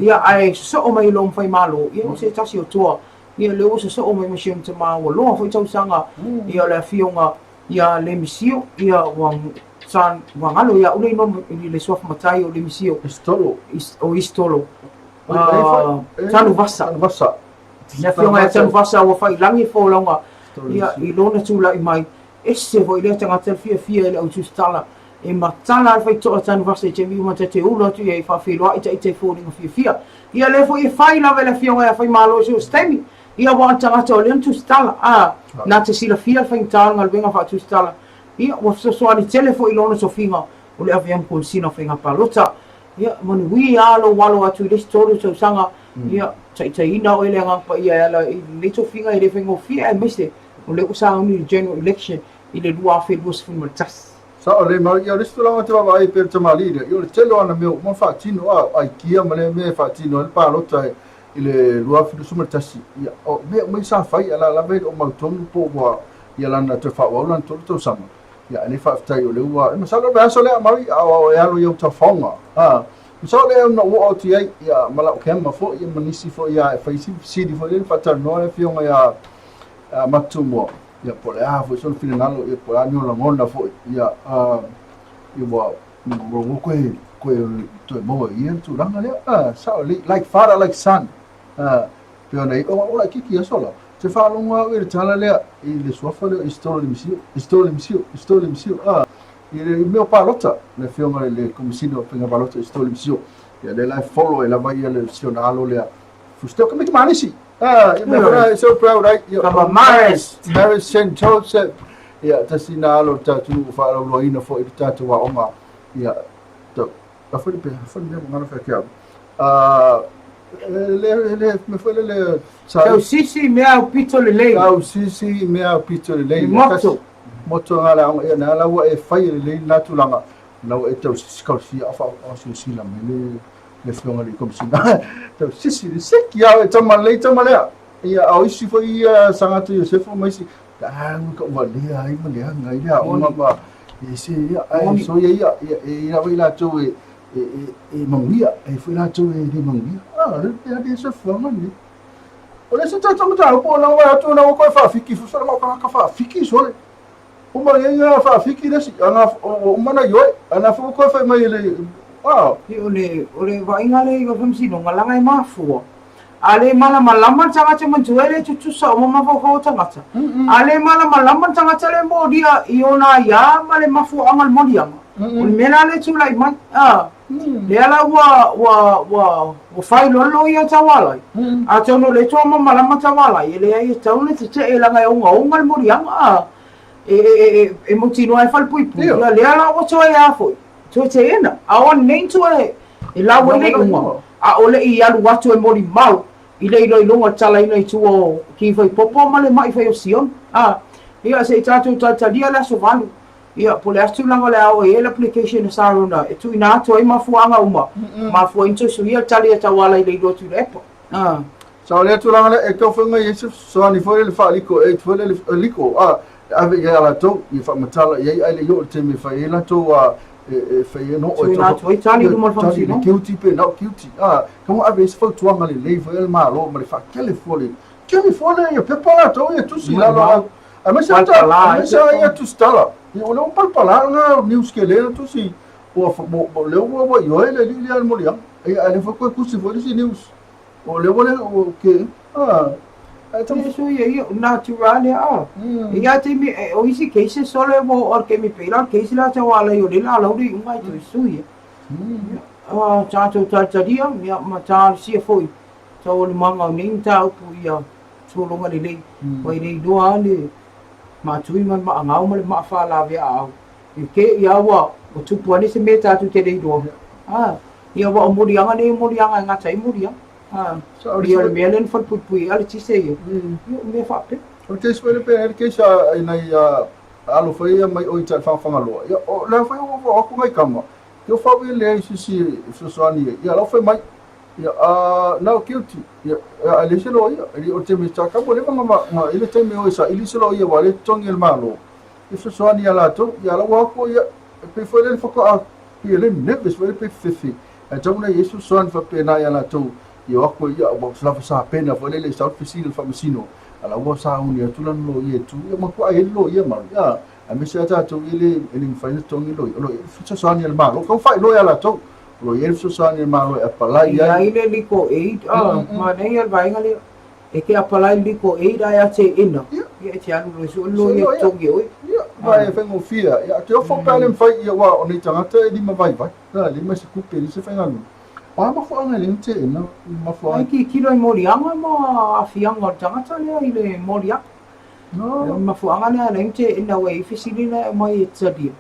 Ia, ae sosoo mai loa ma Faimalo, ia o se tasi o toa, ia lea ua sosoo mai ma si ona tama ua loa foi tausaga, ia o le afioga ia Lemisio, ia ua sa ua galo ia au le igoa i le suafa matai o Lemisio. Isitolo. O Isitolo. Tanuvasa. Tanuvasa. Le afioga ia Tanuvasa ua faiilagi folauga ia i lona tulai mai, ese foi lea tagata le fiafia i le au tusitala e matala le faitoa Tanuvasa i taimi uma ta te ulu atu i ai e faafeiloai ta ita i foliga fiafia. Ia lea foi e fai lava e le afioga ia Faimalo i so o se taimi. Ia, aua o le tagata o lea na tusitala, a, na te silafia le faigata o le galuega faatusitala. Ia, ua fesoasoani tele foi i lona tofiga o le avea ma Komesina o Faiga Palota. Ia, manuia lava lou alo atu i le isi 3 tausaga, ia, taitaiina oe e le Agaga Paia e ala i lenei tofiga e le faigofie aemaise o lea ua sauni le General Election i le 2021. Sao lelei mai. Ia o le isi tulaga ou te vaavaai ai pei o le tamalii lea, ia o le tele o ana mea ua uma ona faatino, a o aikia ma lea mea e faatino ai le palota i le 2021, ia o mea uma ia sa fai, a o la lava e le o mautonu po ua ia lana toe faaauau lana tolu tausaga. Ia a lea faafetai o lea ua, e masalo o le vaiaso lea Marie, a o e alo i ou tafaoga, a masalo lea na ou oo atu i ai, ia ma lau kema foi, ia ma nisi foi ia e fai si fesili foi lea na faatalanoa le afioga ia Matutumua, ia po o le a foi sona finagalo, ia po o le a ni ona lagona foi, ia, a, ia ua, ua koe, koe toe maua i ia le tulaga lea, a, sao lelei, like father like son, a, pei ona i, o, o laitiiti aso la, te faalogo au i le tala lea, i le suafa lea o Isitolo Lemesio, Isitolo Lemesio, Isitolo Lemesio, a, i le mea o palota, le afioga i le Komesina o Faiga Palota Isitolo Lemesio, ia lea la e follow ai lava ia le si ona alo lea, Fusteo ka miki manisi. Ah, ia mea so proud ai. Ia Kama Maris. Maris St. Joseph. Ia tasi na alo tatou whaalauloaina fo i le tatou aoga. Ia to a fo pe fo mea ngana fa kia. Ah le le me fo le le sa Tau sisi mea au pito lelei. Tau sisi mea au pito lelei. Moto. Moto ngā le aoga ia na la ua e fai lelei na tulaga. Na ua e tau sisi kausia a fa o sisi la me le le afioga i le Komesina. Tau sisi le seki au e tama lelei tama lea. Ia, a o isi foi ia Sagata Iosefo ma isi, a ua ka ua lea ai ma lea ngai le aoga ma e se ia, ai so ia ia, ia e ia foi latou e e e e manuia, e foi latou e le manuia. Ah, le le le se fuanga ni. O le se tatou mataupu o na atu na ua koe faafiki fusa ma ka ka faafiki sole. Uma ia ia faafiki le si ana uma na ioe ana fo koe fai mai le ah. O le o le vaaiga lea i faamasinoga leaga e mafua. A le malamalama le tagata manatua e le tutusa uma mafaufau o tagata. A le malamalama le tagata le molia i ona aiā ma le mafuaaga o le moliaga, o le mea la lea e tulai mai. A lea la ua ua ua ua failolo ia Taualai. Atonu o lea toa mamalama Taualai, e leai e tatau ona tetee leaga e ogaoga le moliaga. A e e e e mautinoa ai falepuipui. Ia lea la ua toe a foi, toe teena. A o nei toe e lau ai le iuga, a o le i alu atu e molimau i le iloiloga o le talaina i tua o ki fai popo ma le ma'i fai o Siona. A, ia, se i tatou talitalia le aso 8, ia, po o le a se tulaga o le a oo i ai le application a Sarona e tuuina atu ai mafuaaga uma, mafua ai ona toe suia le tali a Tauala i le iloa Tuilaepa. A. Sa o lea tulaga lea e tau foi ngai ai se fesoasoani foi lele faaliko e foi lele liko a e ave i ai a latou ia faamatala i ai ae le i oo i le taimi e fai ai latou a e fai ai no e Tuuina atu ai tali i luma o le faamasinoga. Kiuti pe na o kiuti a kau ave ai se fautuaga lelei foi a le Malo ma le faakele fua le kele fua le ia pepa latou ia tusi lalo a aemaise a aemaise a ia tusi tala ia o lea ua palapala nga news kele na tusi ua lea ua ioe le alii lea le moliaga ia ae lea foi koe tusi foi le isi news O le wale o ke a ai tau so ia ia natural ia a ia te mi o isi cases sole mo o ke mi pela case la tau ala i o le la lau le unga i toe sui ia a tātou talitalia ia ma talosia foi tau o le manga o nei mataupu ia sologa lelei ua e le iloa a le maatui ma le maangao ma le maafalaveaau i ke ia ua ua tupu ane se mea tātou te le iloa a Ia ua o moliaga nei o moliaga e gata ai moliaga. A, ia o le mea lea na falepuipui ai le tise ia. Ia o mea faapea. O le case foi lea pe le case a nai alo foi ia mai oi tai Fagafagaloa. Ia o lea foi ua o atu nai tama. Ia fau ia leai se isi e fesoasoani ai. Ia la ua fai mai. Ia a na o guilty. Ia a leai se loia. E le o le taimi e sa kamo leva na i le taimi o e saili se loia aua o lea e totogi e le Malo. E fesoasoani ia latou. Ia la ua o atu ia e pei foi lea le faatoa pei e le nervous foi lea pei fefe. Ae tatau ona i ai se fesoasoani faapena ia latou i o atu ai ia ua lava sapena foi lele i sau le fesili a le faamasino a la ua sauni atu lana loia e tu ia matua ai le loia ma ia aemaise lava tatou ia le e le mafai ona totogi le loia o lo o i ai le fesoasoani a le Malo tau faailoa ia latou o lo o i ai le fesoasoani a le Malo e apalai ai. I ai le legal aid a manaia le vaega lea. E te apalai legal aid ae a teena, ia e te alu loa e sue le loia e totogi e oe. Ia, ma e faigofie a. Ia, te ofo pe a le mafai, ia, aua o nei tagata e lima vaivai, na, leai ma se tupe, leai se faigaluega. O a mafuaaga e leai ni teena mafuaaga. Ai tilotilo i moliaga ma aafiaga o le tagata lea i le moliaga. No. O le mafuaaga lea e ala ai ona teena aua e i ai fesili la e aumai e talia,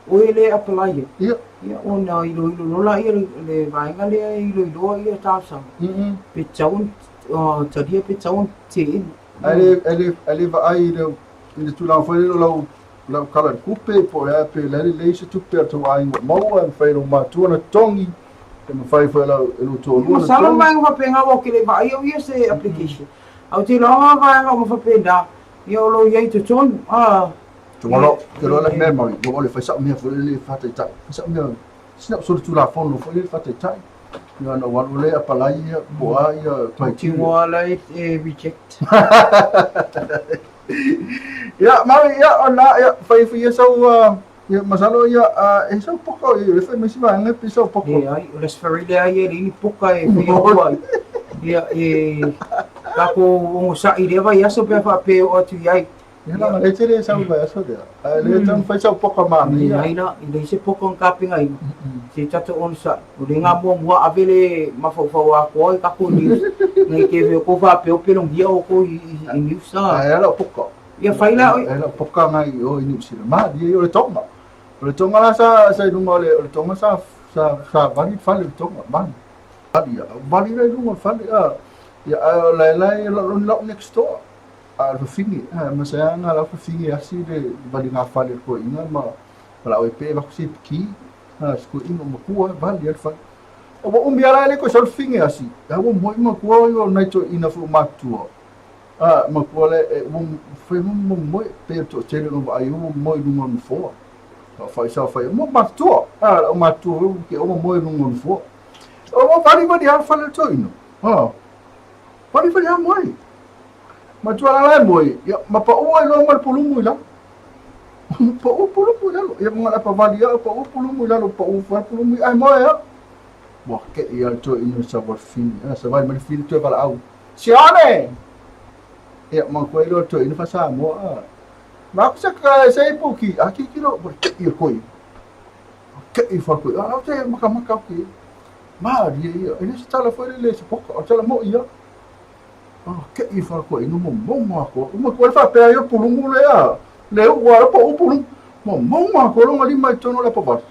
o e le apalai ai. Ia. Ia ona iloilo loa laia le vaega lea e iloiloa ia talosaga. Pe tatau ona talia pe tatau ona teena. Ae le, ae le, ae le vaai i le, i le tulaga foi lele o lau, lau tala i le tupe po o le a pe la e lelei se tupe a le tou aiga o maua e mafai e lou matua ona totogi, e mafai foi e lau, e lou toalua ona Masalo vaega faapena aua ou te le vaai au ia se application. Ae ou te iloa vaega uma faapena, ia o lo o i ai i totonu. Ah. Tungolo, te loa le mea mai, ua ole fai sa'u mea foi lele faataitai. Fai sa'u mea, sina o solitulafono foi lele faataitai. Ia ona ou alu lea apalai ia, po o a ia criteria. Tino ala e reject. Ia, Mari, ia, o na, ia, fai fai ia sau, ia, masalo ia, e sau poka, ia, le fai mai si vaega pe sau poka. Leai, o le Aso Faraile lava ia e leai ni poka e fai atu ai. Ia, e tatou onosai i lea vaiaso pe a faapea e oo atu i ai. Ia la, e tele sau vaiaso lea. Ae le tau fai sau poka manaia. Leai la, e leai se poka na tapenaina. Se tatou onosai. O le ga muamua ave le mafaufau atoa i tatou news. Nei te ve outou faapea o pelogia outou i news a. Ae a lau poka. Ia fai la oe. Ae lau poka ngai i o i New Zealand. Malie o le Tonga. O le Tonga la sa sa i luga o le o le Tonga sa sa sa vali le fale o le Tonga. Vali. Vali ia. Vali la i luga o le fale a. Ia ae o la e la e lau next door. A o le fafine, a ma sa ana la fafine asi le vali ngā fale o toeaiina ma ma lau e pe vaku se piki, a se toeaina o matua vali a le fale. A ua umi a la e le toe sau le fafine asi, a ua moe matua ia o nai toeaina foi o matutua. A matua le e ua fai mo moe pe o toatele no vaai ua moe i luga o le nofoa. A fai sa fai mo matutua, a lau matutua ua ke o moe i luga o le nofoa. O ua vali vali a le fale o le toeaina. A vali vali a moe. Matua la la e moe, ia, ma paʻu ai loa ma le pulumu i lalo. Paʻu pulumu i lalo. Ia, ma ngala pavali au, paʻu pulumu i lalo, paʻu fa pulumu i ai moe au. Ua ke ia le toeaina sa wal fini. A, sa vai ma le fini toe valaau. Sione! Ia, ma koe loa le toeaina fa Samoa. A. Ma aku sa ka sa i puki, a ki ki lo, ke ia koe. Ke i fa koe. A, te makamaka au ki. Marie ia, e le se tala foi le le se poka, o tala mo ia. Ah, keʻi fale koe ina mo mau mākou. Uma koe faapea ia pulumu lea. Le ua la po pulumu. Mo mau mākou longa lima i tonu le pavali.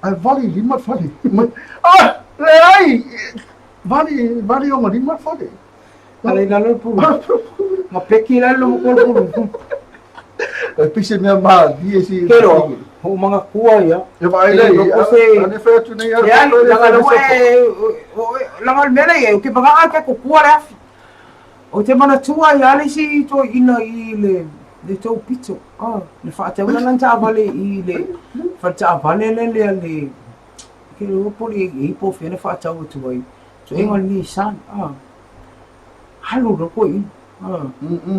Ae vali i lima le fale. Ah, leai! Vali, vali ona lima le fale. Ala i lalo le pulu. Ma peki la lo mo pulu. E pise mea malie si. Kero, o mga kua ia. E vaai le, ane whai atu nei. Leai, langa le langa le mea ia, o ke mga ai ke kua le afi. O te manatua ia le isi toeaina i le le tou pito, ah, le faatauina lana taavale i le fale taavale lea lea le ke iloa po o le i po o fea na faatau atu ai toega o le Nissan, ah, alu loa le toeaina, ah,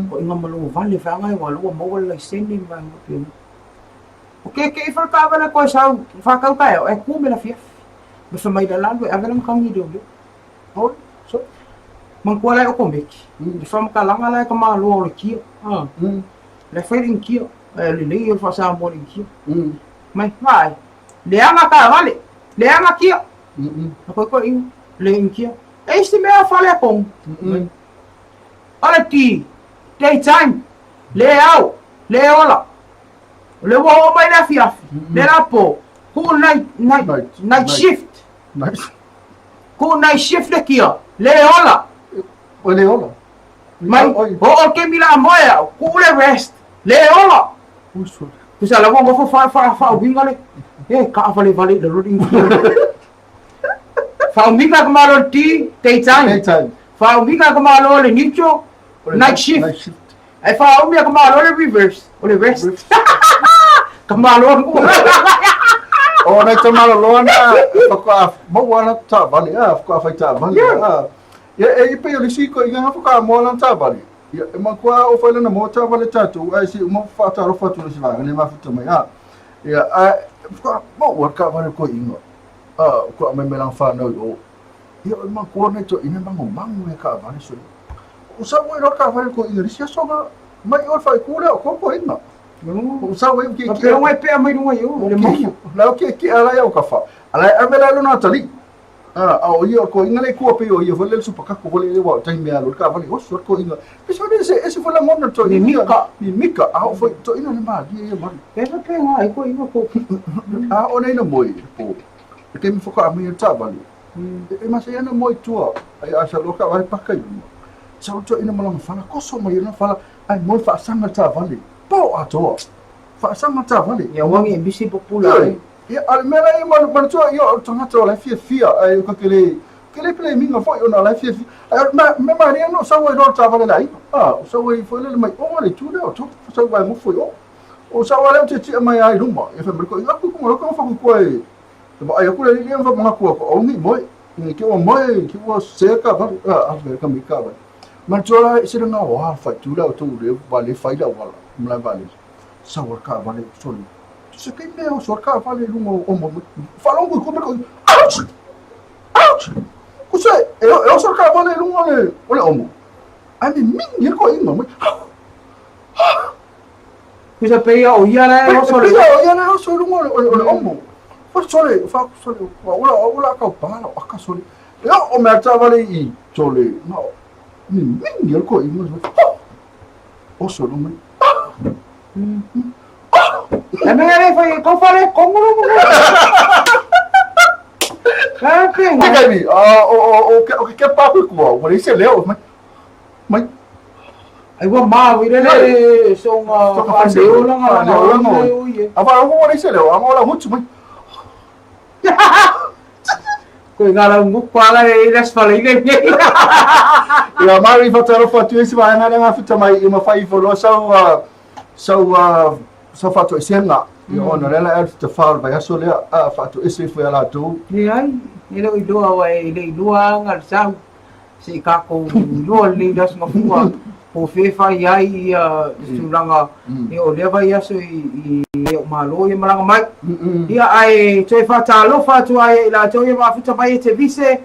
toeaina malo vale vaega aua lea ua maua le laisene ma vaega faapena. O kekeʻi fale taavale toe sau faatau taeao ae tu me le afiafi, ma fai mai la alu e ave lana tagi i leoleo. Oi, so, manatua la e okomeki, le faamatalaga la e ka maloa o le kia, a, le fai le inikia, ae lelei o le faa-Samoa le inikia. Mai, vaai, leaga taavale, leaga kia, na koekoeina, le inikia. E isi mea fale atonu. O le ti, daytime, le ao, le ola. O le ua oo mai le afiafi, le lapo, ku night, night, night shift. Ku night shift le kia, le ola. Oi le ola. Mai, o o ke mila a moe au, ku le rest, le ola. Tusa la nofo fa fa fa uiga le. E ka vale vale le lori. Fa uiga ka malo ti daytime. Daytime. Fa uiga ka malo le neutral night shift. Night shift. Ai fa uiga ka malo le reverse o le rest. Ka malo ku. O nai te maloloa na whaka maua ana taavale, a whaka whai taavale. A. Ia e i pei o le isi koiga whaka moa ana taavale. Ia, e matua o fai lana mo taavale tatou, ae se uma faatalofa atu le se vaega le mafuta mai a. Ia, ae faatoa maua le taavale toeaina, a, faatoa aumai mai lana fanau i o. Ia, o le matua nai toeaina e magomago ia taavale sole. Ou sau ai loa le taavale toeaina i le isi aso na, mai o le faaitu lea o tou toeaina. Ou sau ai ou tietie. Faapea e pea mai luga i o, le mauga. La ou tietie ala ia o kafa. Ala e ave la lona atalii. A o ia o toeaina le tua pei o ia foi le supakako foi le ua taimi alu le taavale oso le toeaina. Pisa le se ese foi lagona le toeaina. Mimika. Mimika a o foi toeaina le malie ia mali. E faapea ai toeaina ko. A o nei na moe po. E taimi faatoa mai le taavale. E masa ia na moe tua. Ai a sa loa taavale paka i luma. Sau le toeaina ma lona fala koso mai lona fala ai moe faasaga le taavale. Pao atoa. Faasaga le taavale. Ia wangi e misi popula. Ia, a o le mea la ia manatua, ia, o le tagata o la e fiafia, ae ka te le, te le pelemiga foi ona o la e fiafia. Ae o le mea malie na o sau ai loa le taavale a le aiga. A, o sau ai foi lele mai o le itu lea o Togo, sau ai nofo i o. O sau lava lea o tietie mai lava i luma, ia fai mai koe, aku i luga, aku i koe, e vaai aku le alii lea ma faamanatu atu, aua ne i moe, ne i te i ua moe, te i ua sese le taavale, a, ave ka mai taavale. Manatua la, ese le gaoa le faaitu lea o tou le, le fai le auala, malae vaalele, sau lava le taavale, sole, Se kei mea o soa taavale i luga o omo. Faalogo i kupe ko. Ouch! Ouch! Ko se e e oso taavale i luga o le o le omo. Ai mi mingi e ko inga mai. Kusa peia o ia la e oso le. Peia o ia la e oso i luga o le o le omo. Fa sole, fa sole, wa ula ula ka pala o aka sole. E o mea taavale i sole. No. Mi mingi e ko inga. Oso luga. E mea le fai kau fale kongo lo mo. Ka pe. Te kai o o o ke o ke pa ku ku o le se leo mai. Mai. Ai ua ma i le le so nga fa leo la nga leo la nga. A fa o le se leo a ngo la mutu mai. Koe ngā lau nguku ala e i les fale i le nei. Ia mari whatarofa atu isi vaega lea ngā whita mai i mawhai ifo loa sau sau sau whaatoesenga. Ia ona lea la e te wha o le vaiaso lea a whaatoese ifo ia latou. Leai, e le o iloa wa e le iloa anga le sau se i kākou iloa lenei le aso mafua po o fea e fai ai ia le tulaga ia o lea vaiaso i i o malo ia malaga mai. Ia ae toe faatalofa atu ai i latou ia mafuta mai e te Vise,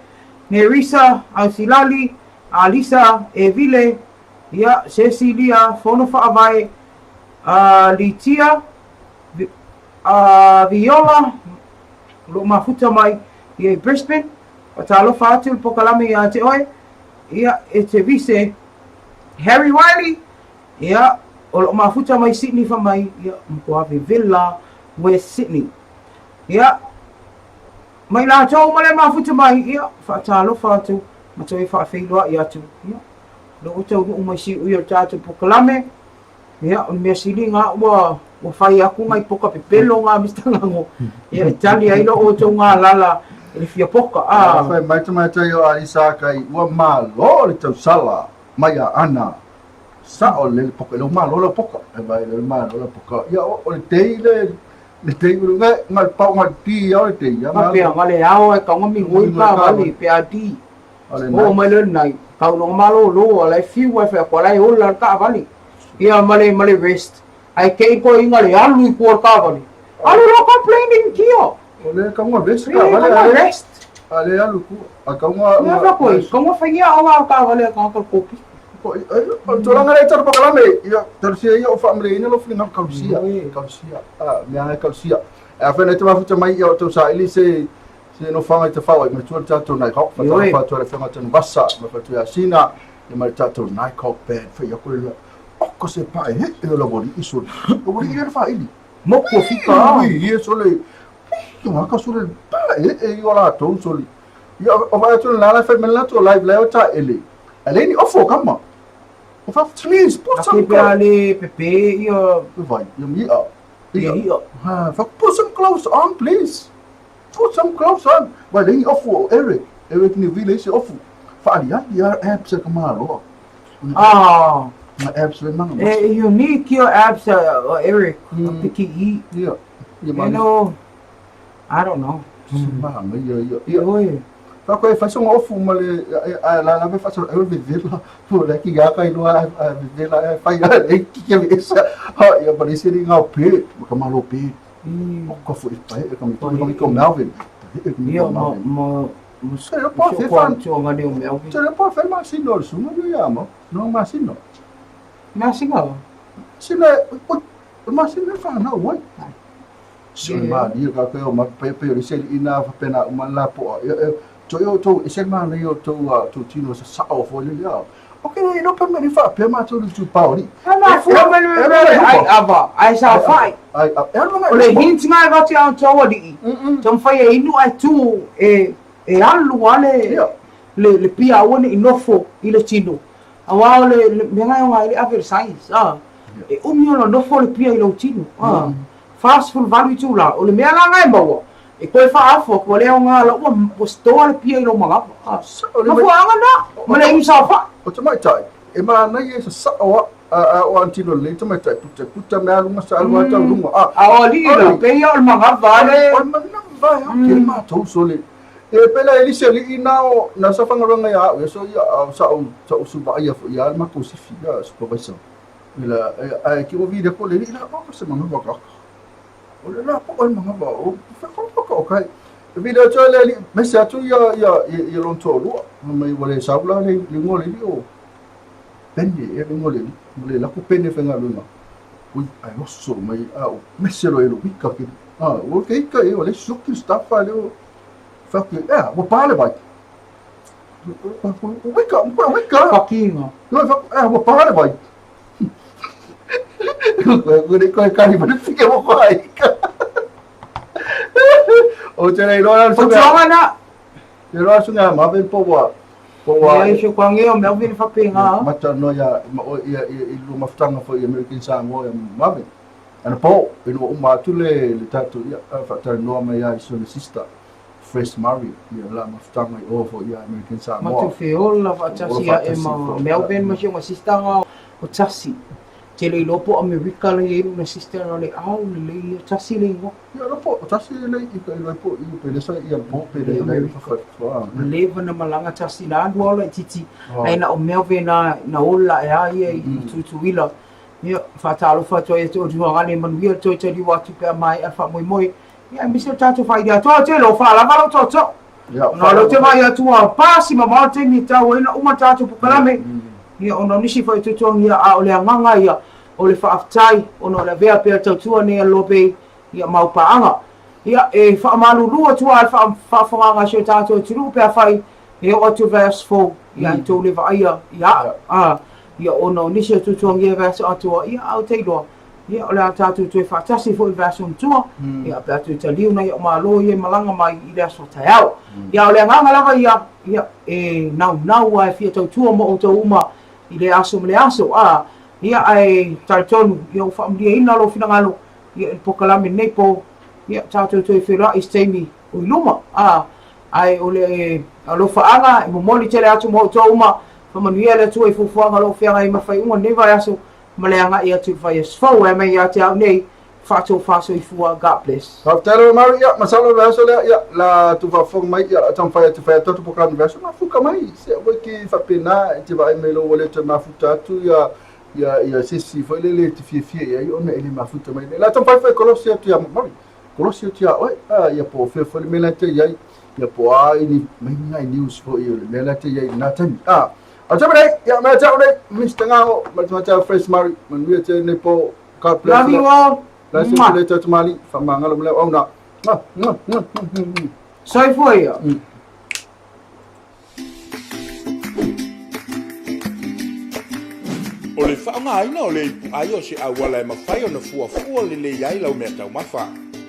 Nerisa, Ausilali, Alisa, Evile, ia Cecilia, Fono Faavae, Litia, Viola, o lo o mafuta mai ia i Brisbane. Faatalofa atu le pokalame ia te oe, ia e te Vise, Harry Riley, ia o lo o mafuta mai Sydney fa mai, ia matua vevela West Sydney. Ia, mai latou ma le mafuta mai, ia faatalofa atu ma toe faafeiloai atu, ia lo ua taunuu mai siui o le tatou pokalame, Ia, o le mea sili nga ua ua fai aku ngai poka pepelo nga Mr. Ngago. Ia, e tali ai lo outou galala i le fia poka. Ah. Fai mai tamaitai o Alisa kai ua malo le tausala mai a Ana. Sao le le poka, le malo le poka. E vai le malo le poka. Ia o le tei le le tei ulu ngai ngai pau ngai ti ia o le tei ia. Nga pea nga le ao e kaunga mingoi ka vali pe a ti. Oo mai le nai, kau longa malo lo ala e fiu ai fai ko ala e ola le taavale. Ia ma le ma le rest. Ai ke i ko inga le alu i kua le taavale. Alu lo complaining kia. O le kaunga rest ka vale. Kaunga rest. A le alu ku. A kaunga. Ia fa koi, kaunga whai ia awa le taavale a kaunga kopi. Ko o tulaga le tau pakalame. Ia talusia ia o faamaleina lo finagalo kalusia. Kalusia. A mea e kalusia. E a whena te mafuta mai ia o tau saili se Se nofoaga i Tafao ai matua le tatou Nighthawk, faatalofa atu ai le afioga Tanuvasa ma le faletua ia Sina, ia ma le tatou Nighthawk Band. Fai aku le la, oko se pae he e la wali i sole. O wali i le whaili. Moko fika a. Ui, ia sole. Ia ngaka sole, pae he e i o latou sole. Ia, o vai atu le lala fai mai le latou live leo ta ele. A le ni ofo kama. O fa, please, put some Ake pea le pepe ia. Vai, ia mi a. Ia ia. Ha, fa, put some clothes on, please. Put some clothes on. Vai leai ofu o Eric. Eric ni vile isi ofu. Faaliali a abs e ka maloa. Ah. Nga abs le manga. Eh, unique your abs, Eric. Piki i. Yeah. You know, I don't know. Manga ia ia. Ia. Oi. Fa koe fai songa ofu ma le a la la fa so e vevela po la ki ga kai loa a vevela e fai a le ki ke le esa ha ia pa le seri ngau pe ma ka malo pe o ka fo i pai e ka mi to ko Melvin. Ia ma ma ma Se le pa fe fan to ngani o Melvin. Se le pa fe ma sino su ma ya ma no ma sino. Ma sino. Sino ma sino fa na wai. Se ma ni ka ko ma pe pe le seri ina fa pena ma la po to yo to e se ma le yo to to tino sa sa o fo le ya. Okay, no pa me fa pe ma to tu pa ori. Ma fu ma le le ai ava ai sa fai. Ai e O le hinti ngai vati au tau alii. Taumafai e inu ae tu e e alu a le le le pia aua ne i nofo i le tino. Aua o le le mea ngai o ngai le ave le science a. E umi ona nofo le pia i lou tino a. 48 itula, o le mea la ngai maua e toe faaafo atu ua le aoga la ua ua store le pia i lou magafa a. Mafuaaga na ma le inu saofai. O tamaitai e manaia e sasao a a o antino lelei tamaitai puta puta mea luga sa alu a tau luga a. A o alii la pei ia o le magafa le. O le manava e o ke matou sole. E pela e lisi alii na o na sa fagaluega ia au ia so ia sa ou sa ou suvaaia foi ia le matou sifi ia supervisor. Ela ae ki o vile ko le alii la o se manava ka. O le la po o le manava o fa o kai. Vile atu le alii mese atu ia ia ia lona toalua mai ua le sau la le le igoa o le alii o Pene ea le igoa o le alii ma le lako pene faigaluega. Ui ae oso mai a o mese loa e lou ika ke a ua ke ika e o le sioki le staff a leo fai atu ea ua pa le vai. Wika, wika. Whakiinga. No, ea ua pa le vai. Koe koe koe kari ma le fike mo koe ika. O te rei roa O tuanga na. Te roa sunga Marvin po ua po ua. Ia se kwange o Melvin whapenga. Mata no ia ma o ia i lua mafutanga foi i American Samoa ia Marvin. Ana po ina ua uma atu le le tatou ia faatalanoa mai ia i sona sister Fresh Murray ia la mafutanga i o foi ia American Samoa. Matou feola faatasi ae ma Melvin ma si ona sister nga o Tasi. Tele iloa po o Amerika la iai lona sister na le au lelei ia Tasi le igoa. Ia la po o Tasi le i ka iloa po i Pelesa ia po pe le le fa fa. Leva na malaga Tasi na alu ao laititi ae na o Melvin na na ola e a ia i Tutuila. Ia faatalofa atu ai ia te oe Tuagane manuia le toe taliu atu pe a maea le faamoemoe. Ia aemaise o tatou faaili atoa tele o faalava lau tootoo. Ona o lea ou te vaai atu ua pasi mamao le taimi e tau ai ona uma le tatou polokalame. Ia ona o nisi foi o tuatuagia a o le agaga ia o le faafetai ona o le avea pea o le tautua nei a Lobei ia mau paaga. Ia e faamalulu atu lava i le faafofogaaga a si o tatou atunuu pe afai e oo atu i le vaiaso fou ia ai tou le vaaia ia au. A ia ona o nisi o tuatuagia i le vaiaso atoa ia a ou te iloa Ia, o le a tatou toe faatasi foi i le vaiaso matua, ia, pe a toe taliu nai au malo ia e malaga mai i le aso taeao. Ia, o le agaga lava ia, ia, e naunau lava e fia tautua mo outou uma i lea aso ma lea aso, a, ia, ae talitonu, ia, ua faamalieina lou finagalo, ia, i le polokalame lenei po, ia, tatou toe feiloai i se taimi o i luma, a, ae o le alofaaga e momoli tele atu mo outou uma, faamanuia le Atua i fuafuaga o lo o feagai ma faaiuga o lenei vaiaso, ma le agai atu i le vaiaso fou e mai ia te au nei, faatofa soifua, God bless. Faafetai lava Mary, ia masalo le vaiaso lea, ia la tou faafofoga mai, ia taumafai atu e fai atu atu polokalame i le vaiaso, mafuta mai, se aua e te faapena e te vaai mai loa ua le toe mafuta atu ia ia ia se isi foi lele e te fiafia i ai ona e le mafuta mai nei. La taumafai foi e kolosi atu ia Mary, kolosi atu ia oe, a ia po o fea foi le mea la e te i ai, ia po o a ini mai nai news foi o le mea la e te i ai i lena taimi. A, A taimi nei, ia mea te au nei, Mr. Ngaho, ma le tamaitai o Fresh Murray, manuia tele nei po, God bless. Love you all. Bless you le tau tamali, whamangalo ma leo au na. Mwah, mwah, mwah, mwah, mwah. Soifua ia. O le faaaogaina o le ipuai o se auala e mafai ona fuafua lelei ai lau meataumafa.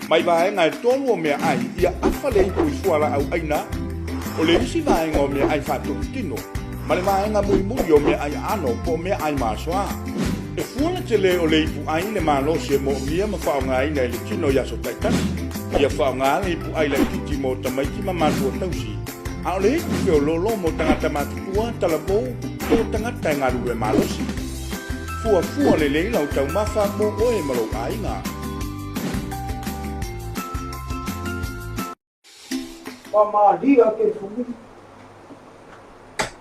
Mai vaega e tolu o meaai ia afa le ipu i fualaau aina, o le isi vaega o meaai faatotutino, ma le vaega mulimuli o meaai aano po o meaai masoa. E fua le tele o le ipuai i le malosi e moomia ma faaaogaina i le tino i aso taitasi. Ia faaaoga le ipuai laitiiti mo tamaiti ma matua tausi, a o le ipu feoloolo mo tagata matutua, talavou, po o tagata e galulue malosi. Fuafua lelei lau taumafa mo oe ma lou aiga. Faamalie ai telefoni.